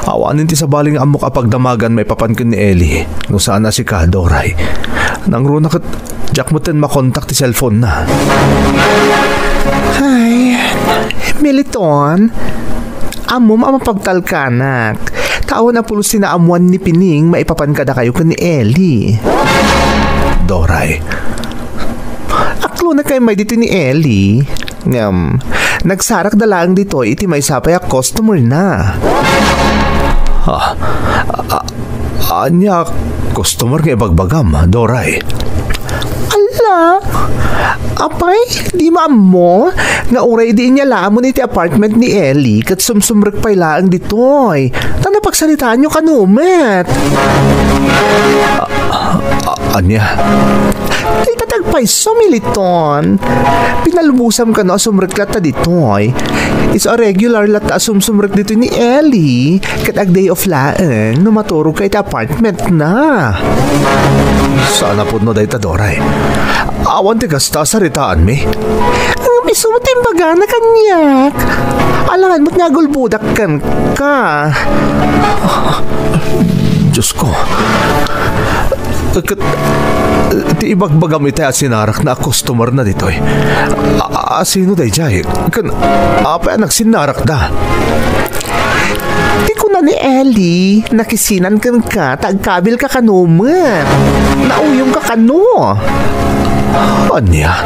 Awanen ti sabali nga ammok a pagdamagan maipapan ken ni Eli. No saan a sika, Doray. Nangruna ket diak metten makontak ti cellphone na. Ay, Meliton, ammom a mapagtalkanak. Ta awan a pulos ti naammuan ni Pining maipapan kadakayo ken ni Eli. Doray. Aklonek kay may ditoy ni Eli. Ngem, nagsarakda laeng ditoy iti maysa pay a customer na. Ah, a-, ania customer nga ibagbagam, Doray? Ala! Apay, dimo ammo nga uray idi inyalaamon iti apartment ni Eli ket sumsumrek pay laeng ditoy. Ta napagsaritaanyo kano met? A-, a-, ania? Dayta ti Pay, Meliton. Pinalubosam kano a sumrek latta ditoy. Isu a regular latta a sumsumrek ditoy ni Ellie. Ket ag-day off laeng no maturogka iti apartmentna. Saan a pudno dayta, Doray. Awan ti kasta a saritaanmi. Ngem isu ti imbagana kaniak. Alangan met nga agulbodak kenka. Diosko. Ket, eh, ti ibagbagam itay a sinarakna a customer na ditoy. A, a, asino daydiay? Ken apay a nagsinnarakda? Ti kuna ni Ellie, nakisinan kenka ta agkabilka kano met. Nauyongka kano. Ania?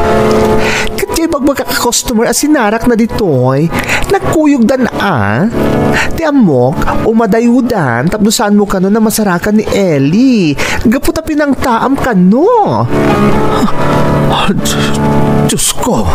Ket diay ibagbagak a customer a sinarakna ditoy, nagkuyogdan a. Ti ammok, umadayodan tapno saanmo kano namasarakan ni Ellie. Gapu ta pinangtaam kano. Diosko.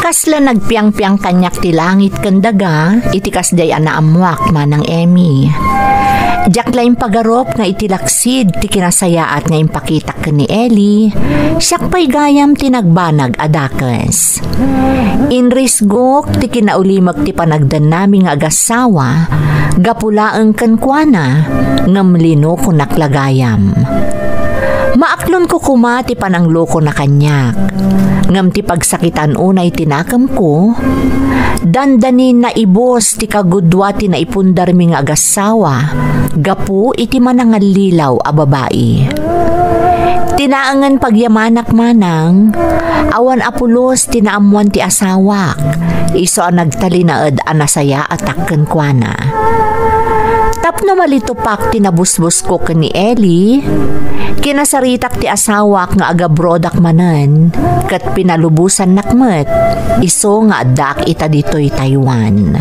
Kasla nagpiangpiang kaniak ti langit ken daga iti kasdiay a naammoak, Manang Emmy. Diak la impagarup nga iti laksid ti kinasayaat nga impakitak ken ni Ellie, siak pay gayam ti nagbanag a dakes. Inrisgok ti kinaulimek ti panagdannami nga agassawa gapu laeng kenkuana, ngem linokonak la gayam. Maaklonko koma ti pananglokona kaniak, ngem ti pagsakitan unay ti nakemko, dandanin naibus ti kagudua ti naipundarmi nga agassawa gapu iti manangallilaw a babai. Ti naangen pagyamanak, Manang, awan a pulos ti naammoan ti asawak, isu a nagtalinaed a nasayaatak kenkuana. Tapno malitupak ti nabusbusko ken ni Ellie, kinasaritak ti asawak nga agabroadak manen, ket pinalubosannak met, isu nga addaak ita ditoy Taiwan.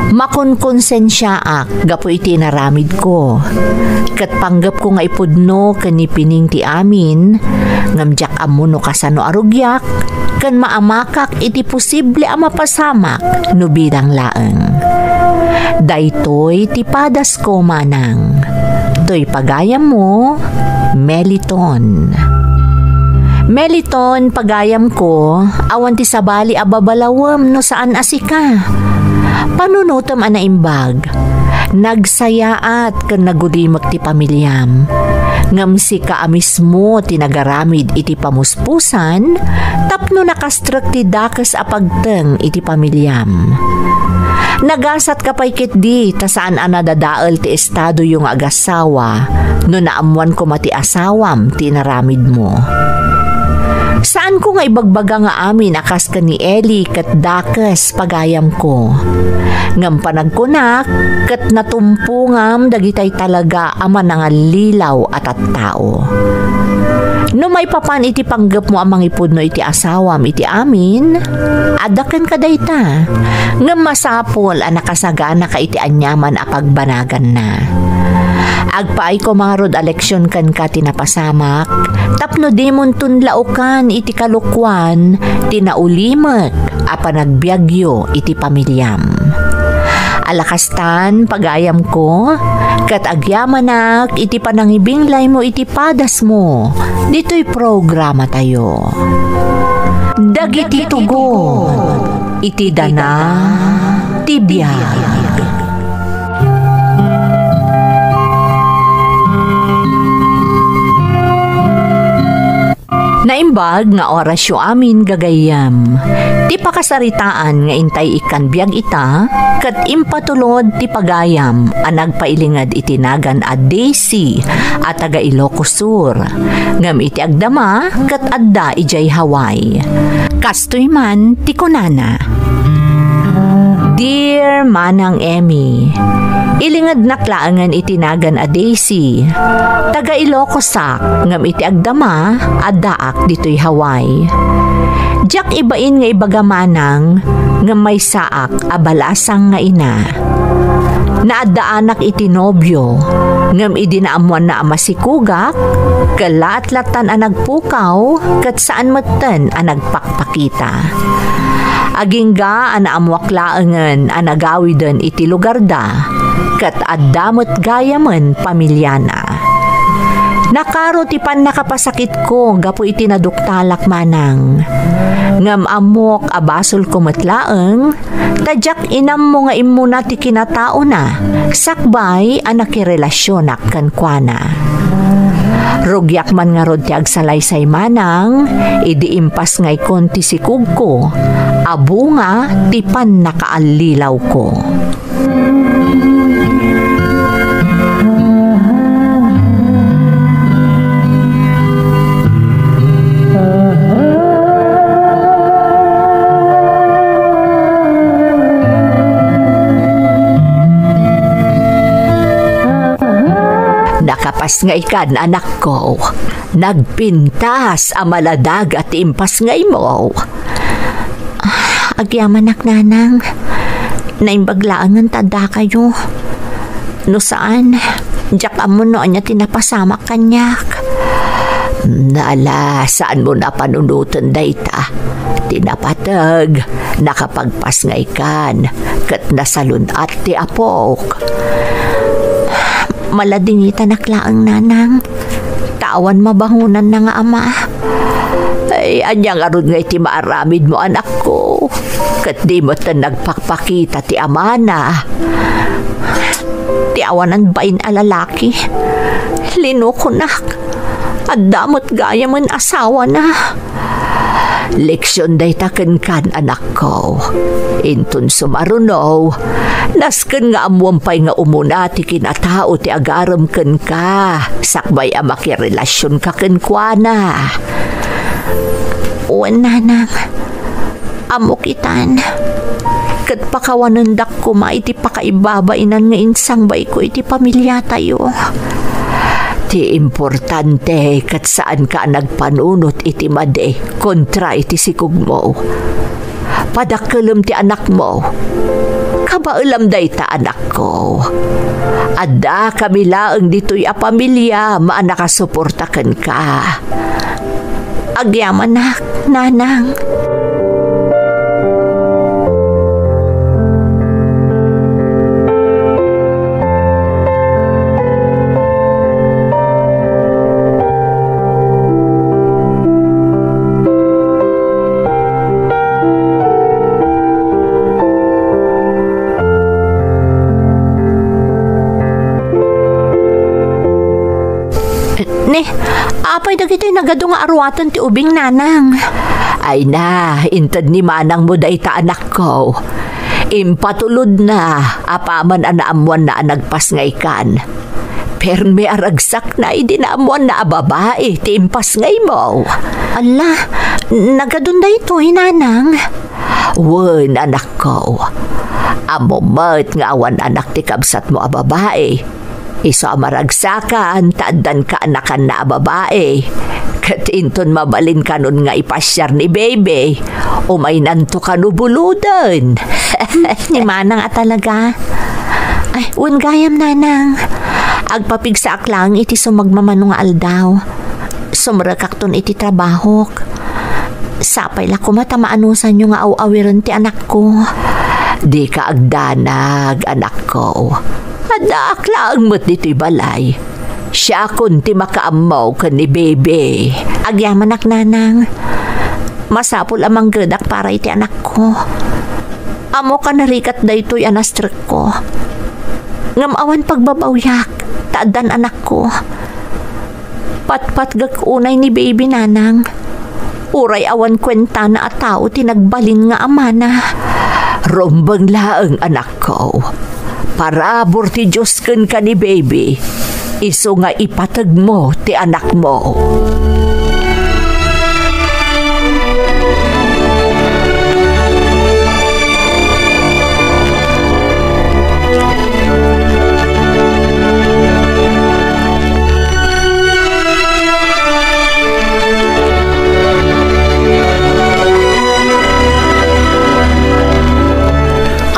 Makonkonsensiaak gapu iti inaramidko, ket panggepko nga ipudno ken ni Pining ti amin, ngem diak ammo no kasano a rugiak, ken maamakak iti posible a mapasamak no bilang laeng. Daytoy ti padasko, Manang. Toy pagayammo, Meliton. Meliton, pagayamko, awan ti sabali a babalawem no saan a sika. Panunotem a naimbag. Nagsayaat ken nagulimek ti pamiliam. Ngem sika a mismo ti nagaramid iti pamuspusan tapno nakastrek ti dakes a pagteng iti pamiliam. Nagasatka pay ketdi ta saan a nadadael ti estadoyo nga agassawa no naammoan koma ti asawam ti inaramidmo. Saanko nga ibagbaga nga amin a kas ken ni Eli ket dakes pagayamko. Ngem panagkunak ket natumpongam dagitay talaga a manangallilaw a tattao. No maipapan iti panggepmo a mangipudno iti asawam iti amin, adda kenka dayta, ngem masapul a nakasaganaka iti aniaman a pagbanaganna. Agpaay koma ngarud a leksion kenka ti napasamak, tapno dimon tunlaokan iti kalokuan ti naulimek a panagbiagyo iti pamiliam. Ala kastan, pagayamko, ket agyamanak iti panangibinglaymo iti padasmo ditoy programatayo. Dagiti tugon iti dana ti biag. Naimbag nga orasyo amin, gagayyem. Ti pakasaritaan nga intay ikkan biag ita, ket impatulod ti pagayam a nagpailinged iti nagan a Daisy a taga Ilocos Sur, ngem iti agdama ket adda idiay Hawaii. Kastoy man ti kunana, Dear Manang Emmy, ilingednak laengen iti nagan a Daisy. Taga Ilocosak, ngem iti agdama, addaak ditoy Hawaii. Diak ibain nga ibaga manang, ngem maysaak a balasang nga ina. Naaddaanak iti nobio, ngem idi naammoanna a masikugak, kellaat lattan a nagpukaw, ket saan metten a nagpakpakita. Agingga a naammoak laengen a nagawiden iti lugarda, ket adda met gayamen pamiliana. Nakaro ti pannakapasakitko gapu iti naduktalak manang. Ngem ammok a basolko met laeng, ta diak inammo nga immuna ti kinataona, sakbay a nakirelasionak kenkuana. Rugiak man ngarud ti agsalaysay manang, idi impasngaykon ti sikugko, a bunga ti pannakaallilawko. Nakapasngaykan, anakko. Nagpintas a maladagat ti impasngaymo. Ah, agyamanak, nanang. Naimbag laengen ta addakayo. No saan, diak ammo no ania ti napasamak kaniak. Nala, saanmo a panunoten dayta. Ti napateg, nakapagpasngaykan, ket nasalun-at ti apok. Maladingitanak laeng, nanang. Ta awan mabangonanna nga ama. Ay, ania ngarud ngay ti maaramidmo, anakko? Ket di metten nagpakpakita ti amana. Ti awanan bain a lalaki. Linukonak. Adda met gayamen asawana. Leksion dayta kenkan, anakko. Inton sumaruno, nasken nga ammoem pay nga umuna ti kinatao ti agarem kenka, sakbay a makirelasionka kenkuana. Wen, nanang. Ammok itan. Ket pakawanendak koma iti pakaibabainan nga insangbayko iti pamiliatayo. Ti importante ket saanka a nagpanunot iti madi kontra iti sikugmo. Padakkelem ti anakmo. Kabaelam dayta, anakko. Addakami laeng ditoy a pamiliam a nakasuporta kenka. Agyamanak, nanang. Ne, apay dagitoy nagadu nga aruaten ti ubing, nanang? Ay na, inted ni manangmo dayta, anakko. Impatulodna apaman a naammoanna a nagpasngaykan. Permi a ragsakna idi naammoanna a babai ti impasngaymo. Alla, nagadun daytoy, nanang? Wen, anakko. Ammom met nga awan anak ti kabsatmo a babai. Isu a maragsakan, ta addan kaanakanna a babai. Ket inton mabalin kanon nga ipasiar ni Bebe, umaynanto kano buloden. Ni manang a talaga. Ay, wen gayam, nanang. Agpapigsaak laeng iti sumagmamano nga aldaw. Sumrekakton iti trabahok. Sapay la koma ta maanusanyo nga aw-awiren ti anakko. Dika agdanag, anakko. Addaak laeng met ditoy balay. Siakon ti makaammo ken ni Bebe. Agyamanak, nanang. Masapul a manggedak para iti anakko. Ammok a narigat daytoy a nastrekko. Ngem awan pagbabawiak, ta addan anakko. Patpatgek unay ni Bebe, nanang. Uray awan kuentana a tao ti nagbalin nga amana. Rumbeng laeng, anakko. Parabur ti Dios kenka ni baby. Isu nga ipategmo ti anakmo.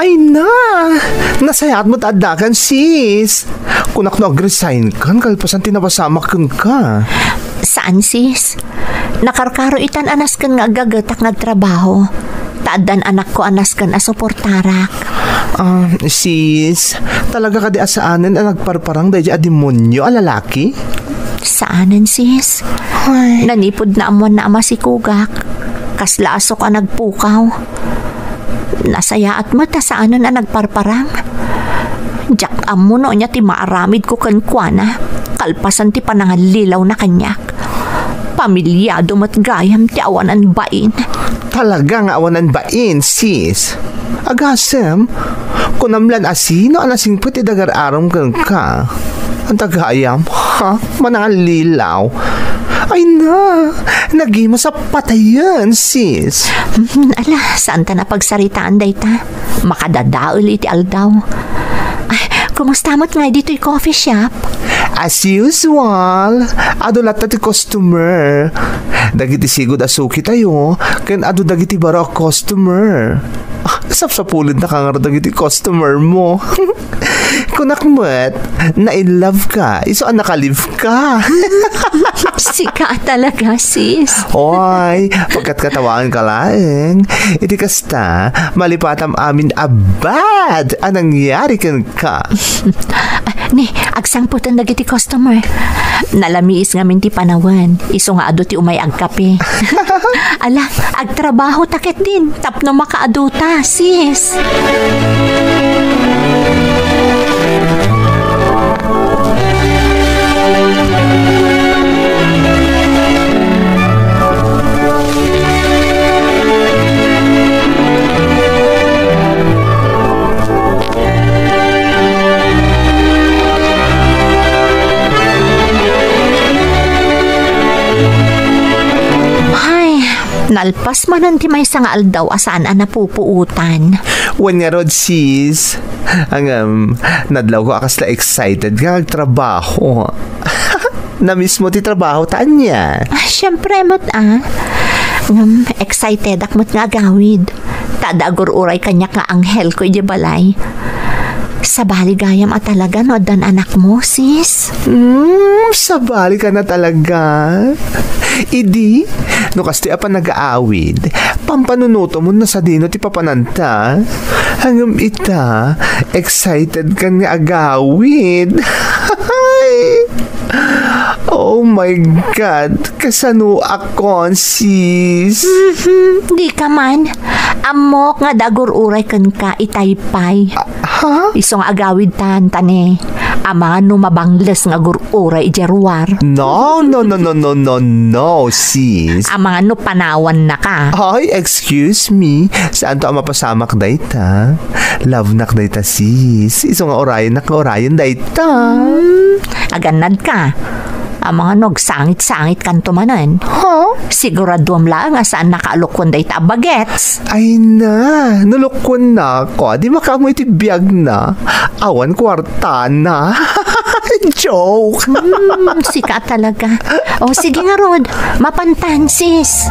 Ay na! Nasayaat met addakan, sis. Kunak no agresign kan kalpasan ti napasamak kenka. Saan, sis? Nakarkaro itan a nasken nga aggagetak nga agtrabaho. Ta addan anakko a nasken a suportarak. Ah, sis, talaga kadi a saanen a nagparparang daydi a demonyo a lalaki? Saanen, sis. Ay. Nanipud naammoanna a masikugak. Kasla asok a nagpukaw. Nasayaat met a saanen a nagparparang. Diak ammo no ania ti maaramidko kenkuana, kalpasan ti panangallilawna kaniak. Pamilyado met gayam ti awanan bain. Talaga nga awanan bain, sis. Agasem, kunam lan a sino a nasingpet ti dagar-arom kenka. Anta gayam, ha? Manangallilaw. Ay na, nagimas a patayen, sis. Hmm, ala, saanta a pagsaritaan dayta. Makadadael iti aldaw. Ay, kumusta met ngay ditoy coffee shop? As usual, adu latta ti customer. Dagiti sigud a sukitayo, ken adu dagiti baro a customer. Ah, sapsapulendaka ngarud dagiti customer mo. Kunak met, na-in love ka, isu a nakalive ka. Sika talaga, sis. Oy, pagkatkatawaanka laeng. Iti kasta, malipatam amin a bad a nangyari kenka. Ah, ni, agsangpeten dagiti customer. Nalamiis ngamin ti panawen, isu nga adu ti umay agkape. Ala, agtrabaho ta ketdin tapno makaaduta, sis. Ay, nalpas manen ti maysa nga aldaw a saan a napupuotan. Wen ngarud, sis. Ngem, nadlawko a kasla excited nga agtrabaho. Na mismo ti trabaho ta ania? Ah, siempre met, ah. Ngem, excitedak met nga agawid. Ta adda agur-uray kaniak nga anghelko idiay balay. Sabali gayam a talaga no addan anakmo, sis. Hmm, sabali ka na talaga. Idi, no kastoy a panagaawid, pampanunotom no sadino ti papananta. Ngem ita, excited kan nga agawid. Oh my God, kasanoakon, sis? Mhm, di ka man. Ammok nga adda agur-uray kenka itay pay. Ah, ha? Isu nga agawid tan, tani. Amangan no mabangles nga agur-uray idiay ruar. No, no, no, no, no, no, no, sis. Amangan no panawanna ka. Ay, excuse me. Saanto a mapasamak dayta? Love nak dayta, sis. Isu nga urayennak nga urayen dayta. Hmm, agannad ka. Amangan no agsangit-sangit kanto manen. Ha? Siguraduam laeng a saan nakaalukon dayta a bagets. Ay na, no lukuennako, di makaammo iti biagna. Awan kuartana. Joke. Hmm, sika talaga. O, sige ngarud, mapantan, sis.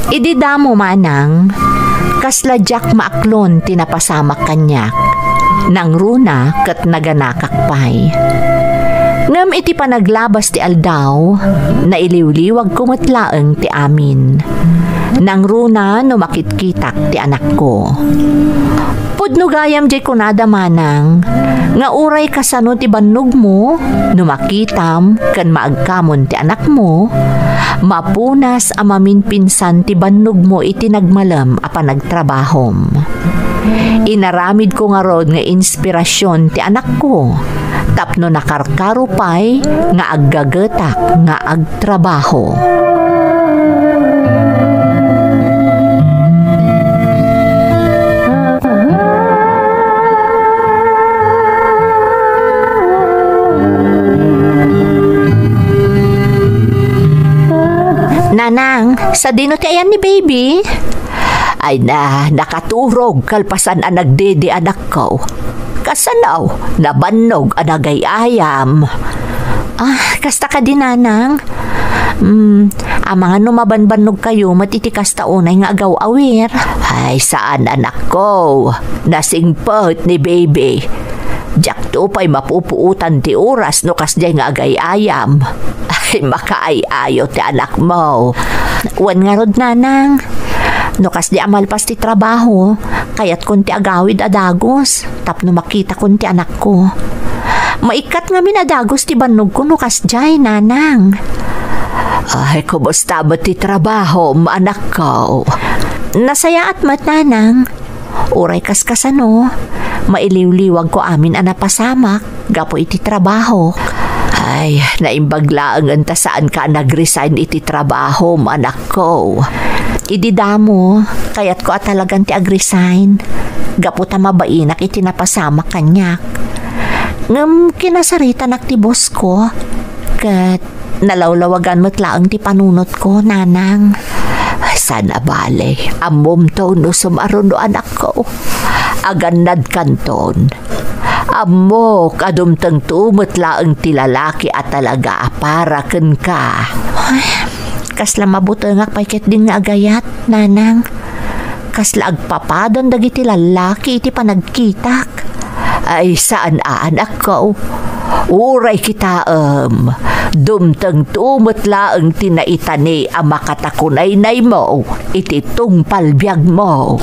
Idi damo manang, kasla diak maaklon ti napasamak kaniak. Nangruna ket naganakak pay. Ngem Iti panaglabas ti aldaw, nailiwliwagko met laeng ti amin. Nangruna no makitkitak ti anakko. Pudno gayam diay kunada, manang, nga uray kasano ti bannogmo, no makitam ken maagkamon ti anakmo, mapunas a maminpinsan ti bannogmo iti nagmalem a panagtrabahom. Inaramidko ngarud nga inspirasyon ti anakko tapno nakarkaro pay nga aggagetak nga agtrabaho. Nanang, sadino ti ayan ni baby? Ay na, nakaturog kalpasan a nagdidi anakko. Kasano, nabannog a nagay-ayam. Ah, kasta kadi, nanang? Hmm, amangan no mabanbannog kayo met iti kasta unay nga agaw-awir. Ay, saan, anakko. Nasingpet ni baby. Diakto pay mapupuotan ti oras no kasdiay nga agay-ayam. Ay, makaay-ayo ti anakmo. Wen ngarud, nanang. No kasdi a malpas ti trabaho, kayatkon ti agawid a dagus tapno makitakon ti anakko. Maikkat ngamin a dagus ti bannogko no kasdiay, nanang. Ay, kumusta met ti trabahom, anakko? Nasayaat met, nanang. Uray kaskasano, mailiwliwagko amin a napasamak gapu iti trabaho. Ay, naimbag laengen ta saanka a nag-resign iti trabahom, anakko. Idi damo, kayatko a talagan ti ag-resign gapu ta mabainak iti napasamak kaniak. Ngem kinasaritanak ti bossko ket nalawlawagan met laeng ti panunotko, nanang. Saan a bale, ammomto no sumaro no anakko. Agannadkanton. Ammok a dumtengto met laeng ti lalaki a talaga a para kenka. Ay, kasla mabutengak pay ketdin nga agayat, nanang. Kasla agpapadan dagiti lallaki iti panagkitak. Ay, saan a, anakko. Uray kitaem, dumtengto met laeng ti naitani a makatakunaynaymo iti tungpal biagmo.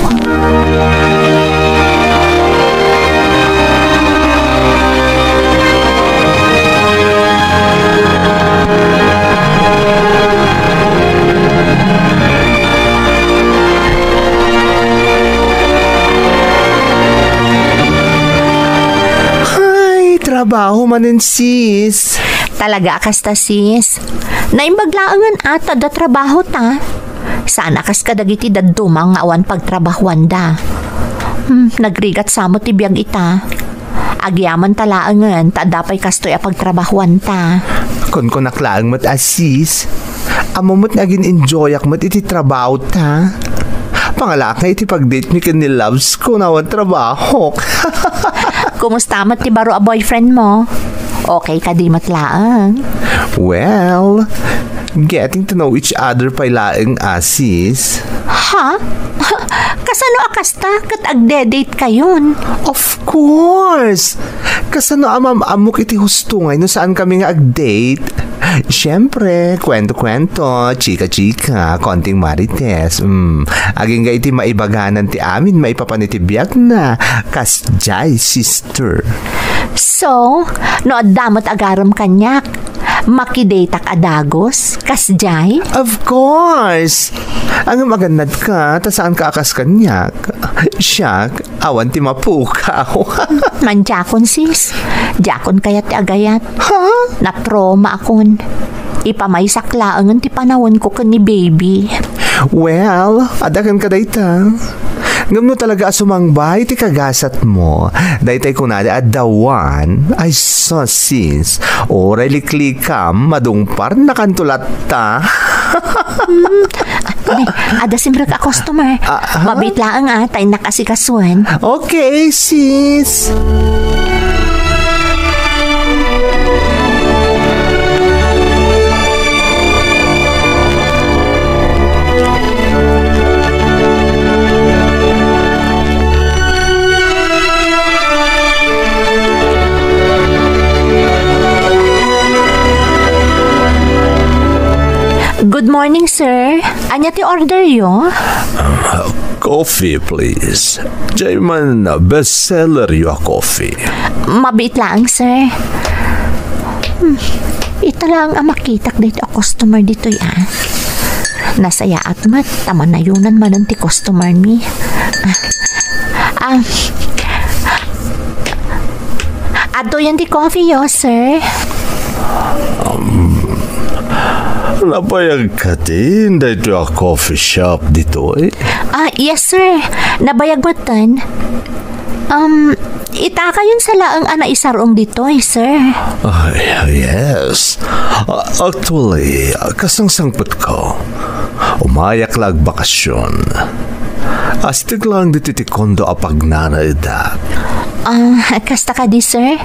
Ay, trabaho manen, sis. Talaga a kasta, sis. Naimbag laengen a ta adda trabaho ta. Saan a kas kadagiti dadduma nga awan pagtrabahuanda. Hmm, nagrigat sa met ti biag ita. Agyamanta laengen ta adda pay kastoy a pagtrabahuanta. Kunkunak laeng met a, sis. Ammom met nga agin-enjoyak met iti trabahota. Pangalaak nga iti pag-date mi ken ni loves ko no awan trabahok. Kumusta met ti baro a boyfriend mo? Okay kadi met laeng? Well, getting to know each other pay laeng a, sis. Ha? Kasano a kasta ket agde-date kayon? Of course! Kasano a maam-ammok iti husto ngay no saan kami nga ag-date? Siyempre, kwento-kwento, chika-chika, konting marites. Mm. Agingga iti maibaganan ti amin maipapan iti biagna. Kasdiay, sister. So, no adda met agarem kaniak, makidateak a dagus, kasdiay? Of course! Ngem agannadka, ta saanka a kas kaniak. Siak, awan ti mapukaw. Mandiakon, sis. Diakon kayat ti agayat. Ha? Natroma akon. Ipamaysak laengen ti panawenko ken ni baby. Well, adda kenka dayta. Ngem no talaga a sumangbay ti kagasatmo, daytay kunada a dawan, ay sus, sis, uray liklikam, madungparnakanto latta. Hmm, Adi, adda simrek a customer. Ah, ha? Mabiit laeng, ah, ta innak asikasuen. Okay, sis. Good morning, sir. Ania ti order yo? Ah, coffee, please. Diay man bestseller yo a coffee. Mabiit laeng, sir. Hmm. Ita laeng a makitak daytoy a customer ditoy, ah. Nasayaat met, ta manayonan manen ti customer mi. Ah, ah, adtoyen ti coffee yo, sir. Um, nabayag ka din daytoy a coffee shop ditoy? Ah, yes, sir. Nabayag metten. Um, itakayon sa laeng a naisar-ong ditoy, sir. Ay, yes. Ah, actually, ah, kasangsangpet ko. Umayak la agbakasyon. Astig lang ditoy ti kondo a pagnanaedda. Ah, kasta kadi, sir?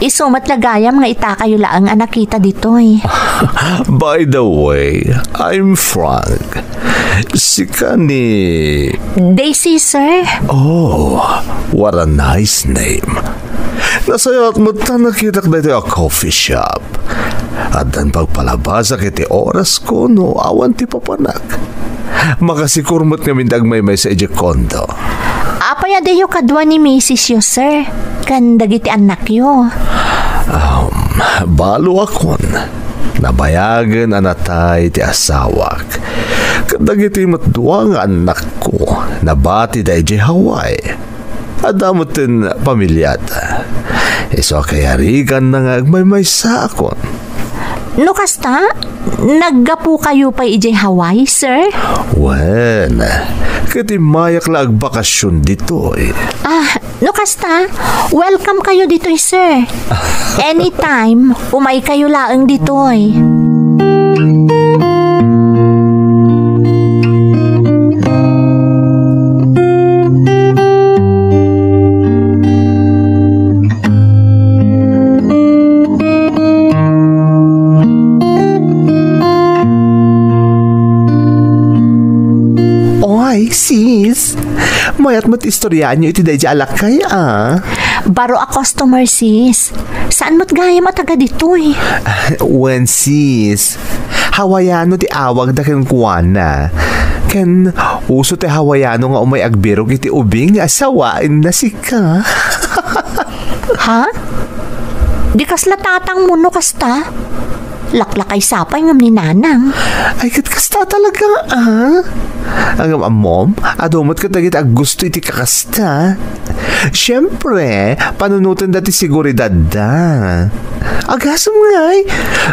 Isu met la gayam nga itakayo laeng a nakita ditoy. By the way, I'm Frank. Sika ni Daisy, sir. Oh, what a nice name. Nasayaat met ta nakitak daytoy a coffee shop. Addan pagpalabasak iti orasko no awan ti papanak. Makasikur met ngamin ti agmaymaysa idiay kondo. Apay a diyo kadua ni misis yo, sir? Ken dagiti annakyo? Um, baloakon. Nabayagen a natay ti asawak. Ket dagiti met dua nga annakko, nabatida idiay Hawaii. Adda metten pamiliada. Isu a kayariganna nga agmaymaysaakon. No kasta, naggapukayo pay idiay Hawaii, sir? Wen, ket immayak la agbakasyon ditoy. Ah, no kasta, welcome kayo ditoy, sir. Anytime, umay kayo laeng ditoy. Oy, sis. Mayat met istoryaanyo iti daydi a lakay, ah. Baro a customer, sis. Saan met gayam a taga ditoy? Wen, sis. Hawaiano ti awagda kenkuana. Ken uso ti Hawaiano nga umay agbirok iti ubing nga asawaenna sika. Ha? Di kasla tatangmo no kasta? Laklakay sapay ngem ni nanang. Ay, ket kasta talaga, ah. Ngem ammom, adu met ket dagiti aggusto iti kakasta. Siempre, panunotenda ti seguridadda. Agasem ngay,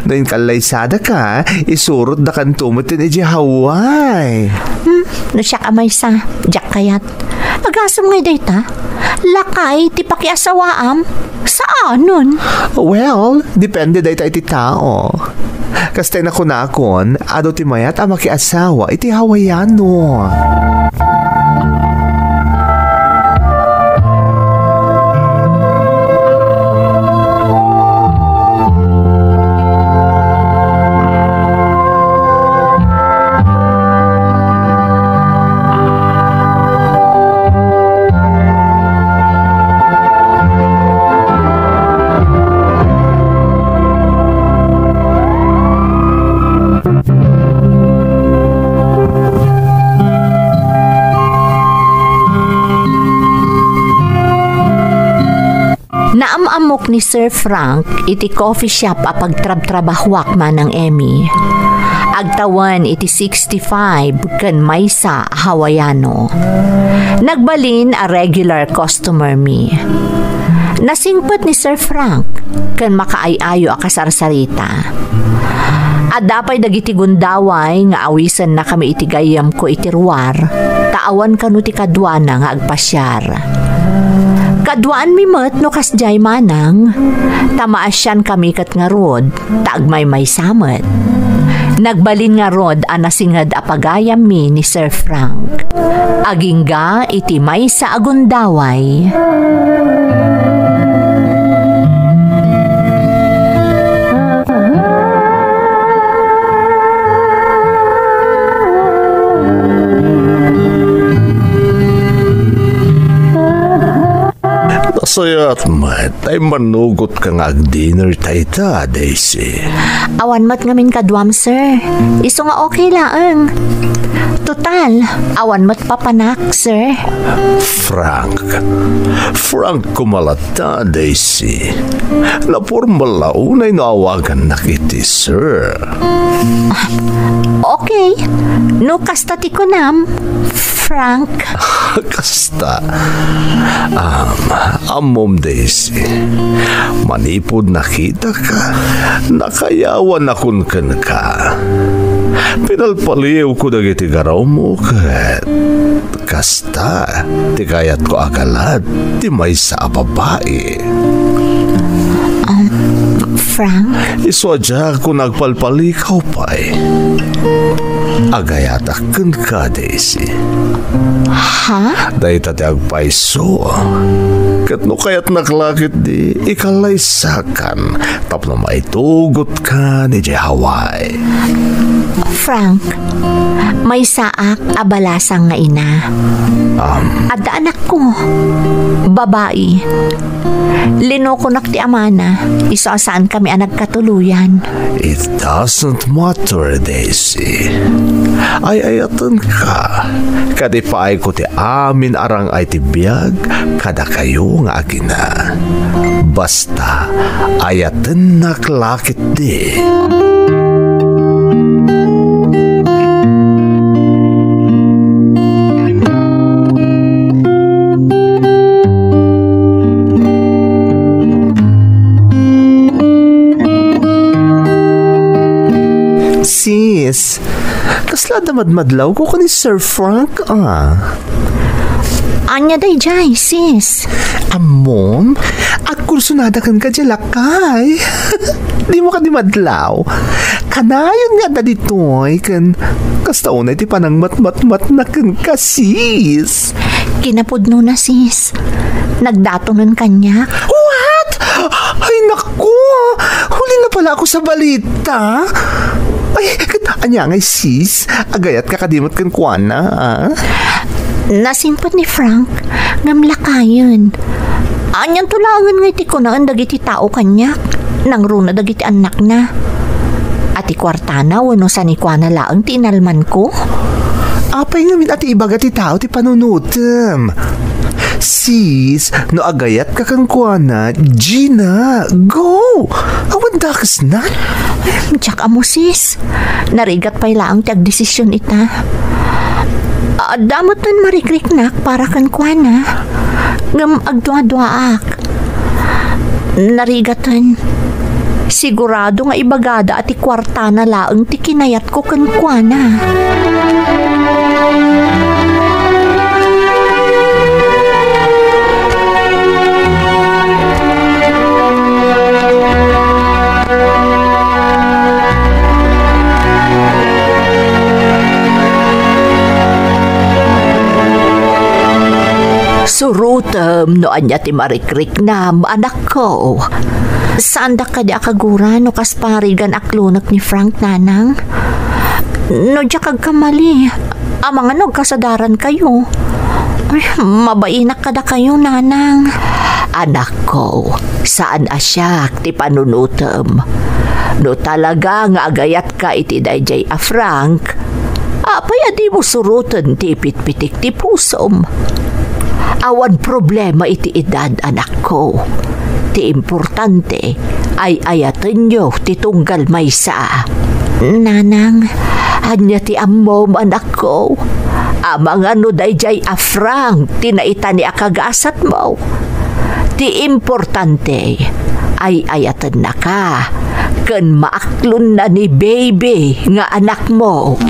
no inkallaysadaka, isurotdakanto met idiay Hawaii. Hmm, no siak a maysa, diak kayat. Agasem ngay dayta? Lakay ti pakiasawaam? Saanen? Well, depende dayta iti tao. Kastay nakunakon, adu ti mayat a makiasawa iti Hawaiano. Naam-ammok ni Sir Frank iti coffee shop a pagtrabtrabahoak, Manang Emmy. Agtawen iti sixty-five ken maysa a Hawaiano. Nagbalin a regular customer mi. Nasingpet ni Sir Frank ken makaay-ayo a kasarsarita. Adda pay dagiti gundaway nga awisennakami iti gayyemko iti ruar, ta awan kano ti kaduana nga agpasiar. Kaduaanmi met no kasdiay, Manang, ta maasiankami ket ngarud, ta agmaymaysa met. Nagbalin ngarud a nasinged a pagayammi ni Sir Frank. Agingga iti maysa a gundaway. Kayat met, ay manugot ka nga ag-dinner ta ita, Daisy. Awan met ngamin kaduam, sir. Isu nga okay laeng. Total, awan met papanak, sir. Frank. Frank koma latta, Daisy. Napormal la unay no awagannak iti sir. Okay. No kasta ti kunam, Frank. Kasta. Am, ammom, Daisy. Manipud nakitaka, nakayawanakon kenka. Pinalpaliwko dagiti garrawmo ket kasta ti kayatko a galad ti maysa a babai. Um, Frank? Isu a diak nagpalpalikaw pay. Agayatak kenka, Daisy. Ha? Dayta ti agpayso. Ket no kayatnak la ketdi, ikalaysakan tapno maitugotka idiay Hawaii. Frank, maysaak a balasang nga ina. Um. Adda anakko. Babai. Linokonak ti amana, isu a saankami a nagkatuloyan. It doesn't matter, Daisy. Ay-ayatenka. Kadi paayko ti amin a rang-ay ti biag kadakayo nga agina. Basta, ayatennak la ketdi. Sis, kasla adda madmadlawko ken ni Sir Frank, ah. Ania daydiay, sis? Ammom, agkursunada kenka diay lakay. Dimo kadi madlaw. Kanayon nga adda ditoy, ken kasta unay ti panangmatmatmatna kenka, sis. Kinapudnona, sis. Nagdatonen kaniak. What? Ay, naku! Huli na pala ako sa balita. Ay, ket ania ngay, sis? Agayatka kadi met kenkuana, ah? Nasimpet ni Frank, ngem lakayen. Anianto laengen nga iti kunaen dagiti tao kaniak? Nangruna dagiti annakna. A ti kuartana wenno sanikuana laeng ti inalmanko? Apay ngamin a ti ibaga ti tao ti panunotem? Sis, no agayatka kenkuana, Gina, go! Awan dakesna. Diak ammo, sis. Narigat pay laeng ti agdesision ita. Adda metten marikriknak para kenkuana. Ngem agduaduaak. Narigaten. Sigurado nga ibagada a ti kuartana laeng ti kinayatko kenkuana. Surotem no ania ti marikriknam, anakko. Saandak kadi a kagura no kas parigan a klonek ni Frank, nanang? No diak agkamali, amangan no agkasadarankayo. Ay, mabainak kadakayo, nanang. Anakko, saan a siak ti panunotem. No talaga nga agayatka iti daydiay a Frank, apay a dimo suroten ti ipitpitik ti pusom? Awan problema iti edad, anakko. Ti importante, ay-ayatenyo ti tunggal maysa. Nanang, ania ti ammom, anakko? Amangan no daydiay a Frank ti naitani a kagasatmo. Ti importante, ay-ayatennaka ken maaklonna ni baby nga anakmo.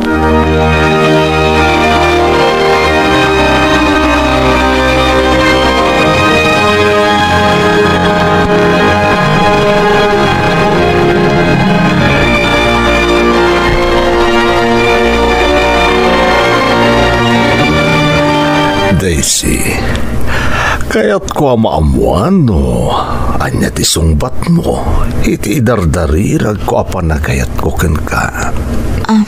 Daisy, kayatko a maammuan no ania ti sungbatmo iti idardariragko a panagayatko kenka. Ah,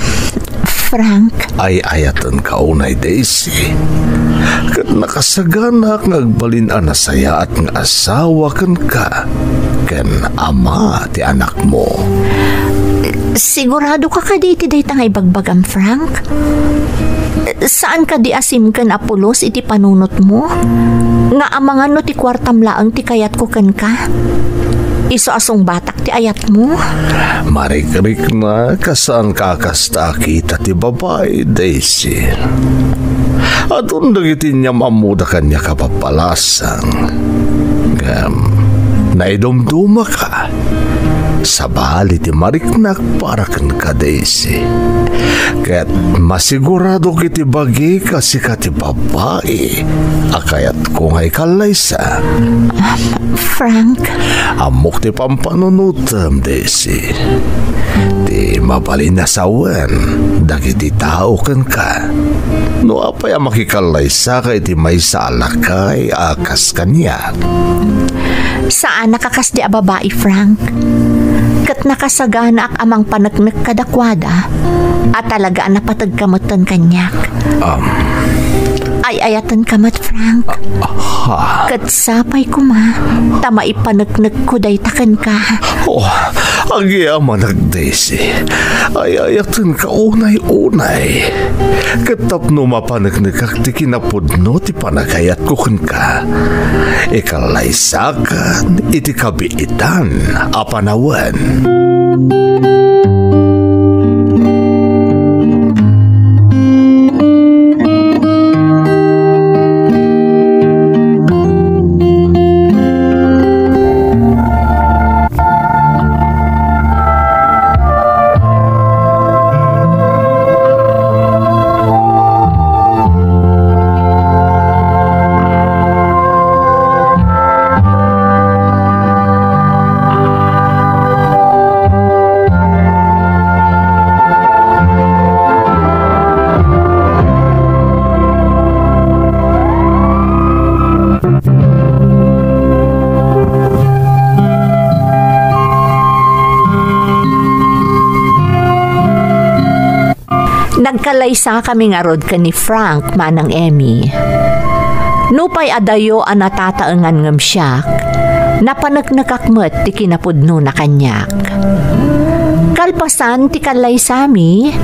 Frank. Ay-ayatenka unay, Daisy. Ket nakasaganak nga agbalin a nasayaat nga asawa kenka ken ama ti anakmo. Sigurado ka kadi iti dayta nga ibagbagam, Frank? Saan kadi a simken a pulos iti panunotmo? Nga amangan no ti kuartam laeng ti kayatko kenka? Isu a sungbatak ti ayatmo? Marikriknak a saanka a kasta a kita ti babai, Daisy. Adun dagiti inyam-ammoda kaniak a papalasang. Ngem, naidumdumaka. Sabali ti mariknak para kenka, Daisy. Ket masiguradok iti bagik a sika ti babai a kayatko nga ikallaysa. Frank. Ammok ti pampanunotem, Daisy. Ti mabalin a sawen dagiti tao kenka. No apay a makikallaysaka iti maysa a lakay a kas kaniak? Saanak a kasdi a babai, Frank. Ket nakasaganaak a mangpaneknek kadakuada a talaga a napategka metten kaniak. Um. Ay-ayatenka met, Frank. Ha? Ket sapay koma ta maipaneknekko dayta kenka. Oh, agyamanak, Daisy. Ay-ayatenka unay-unay. Ket tapno mapaneknekak ti kinapudno ti panagayatko kenka, ikallaysaka iti kabiitan a panawen. Nagkallaysakami ngarud ken ni Frank, Manang Emmy. Nupay adayo a natataengan ngem siak, napaneknekak met ti kinapudnona kaniak. Kalpasan ti kallaysami,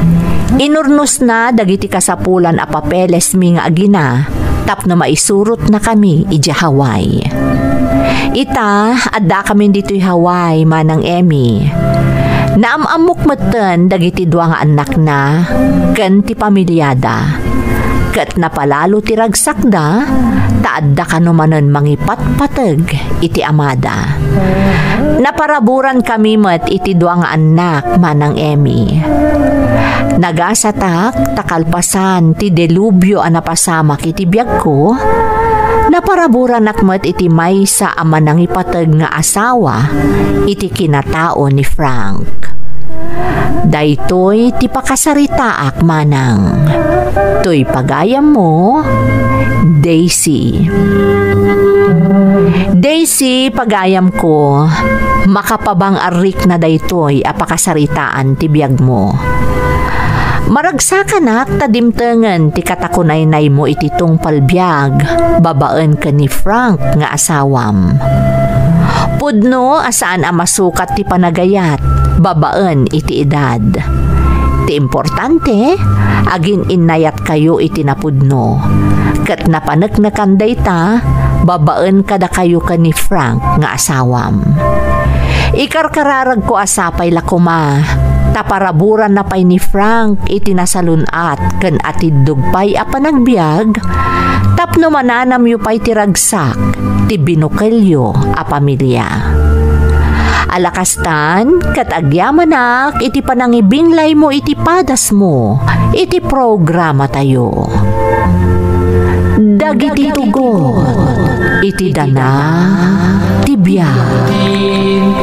inurnosna dagiti kasapulan a papelesmi nga agina tapno maisurotnakami idiay Hawaii. Ita, addakamin ditoy Hawaii, Manang Emmy. Naam-ammok metten dagiti dua nga annakna ken ti pamiliada. Ket napalalo ti ragsakda, ta adda kano manen mangipatpateg iti amada. Naparaburan kami met iti dua nga annak, Manang Emmy. Nagasatak ta kalpasan ti delubio a napasamak iti biagko, naparaburanak met iti maysa a manangipateg nga asawa iti kinatao ni Frank. Daytoy ti pakasaritaak, Manang. Toy pagayammo, Daisy. Daisy, pagayamko, makapabang-arrikna daytoy a pakasaritaan ti biagmo. Maragsakanak ta dimtengen ti katakunaynaymo iti tungpal biag babaen ken ni Frank nga asawam. Pudno a saan a masukat ti panagayat babaen iti edad. Ti importante, agin-innayatkayo iti napudno. Ket napaneknekan dayta babaen kadakayo ken ni Frank nga asawam. Ikarkararagko a sapay la koma ta paraburanna pay ni Frank iti nasalun-at ken atiddog pay a panagbiag tapno mananamyo pay ti ragsak ti binukelyo a pamilia. Alakastan, ket agyamanak iti panangibinglaymo iti padasmo iti programatayo. Dagiti tugot iti dana ti biag.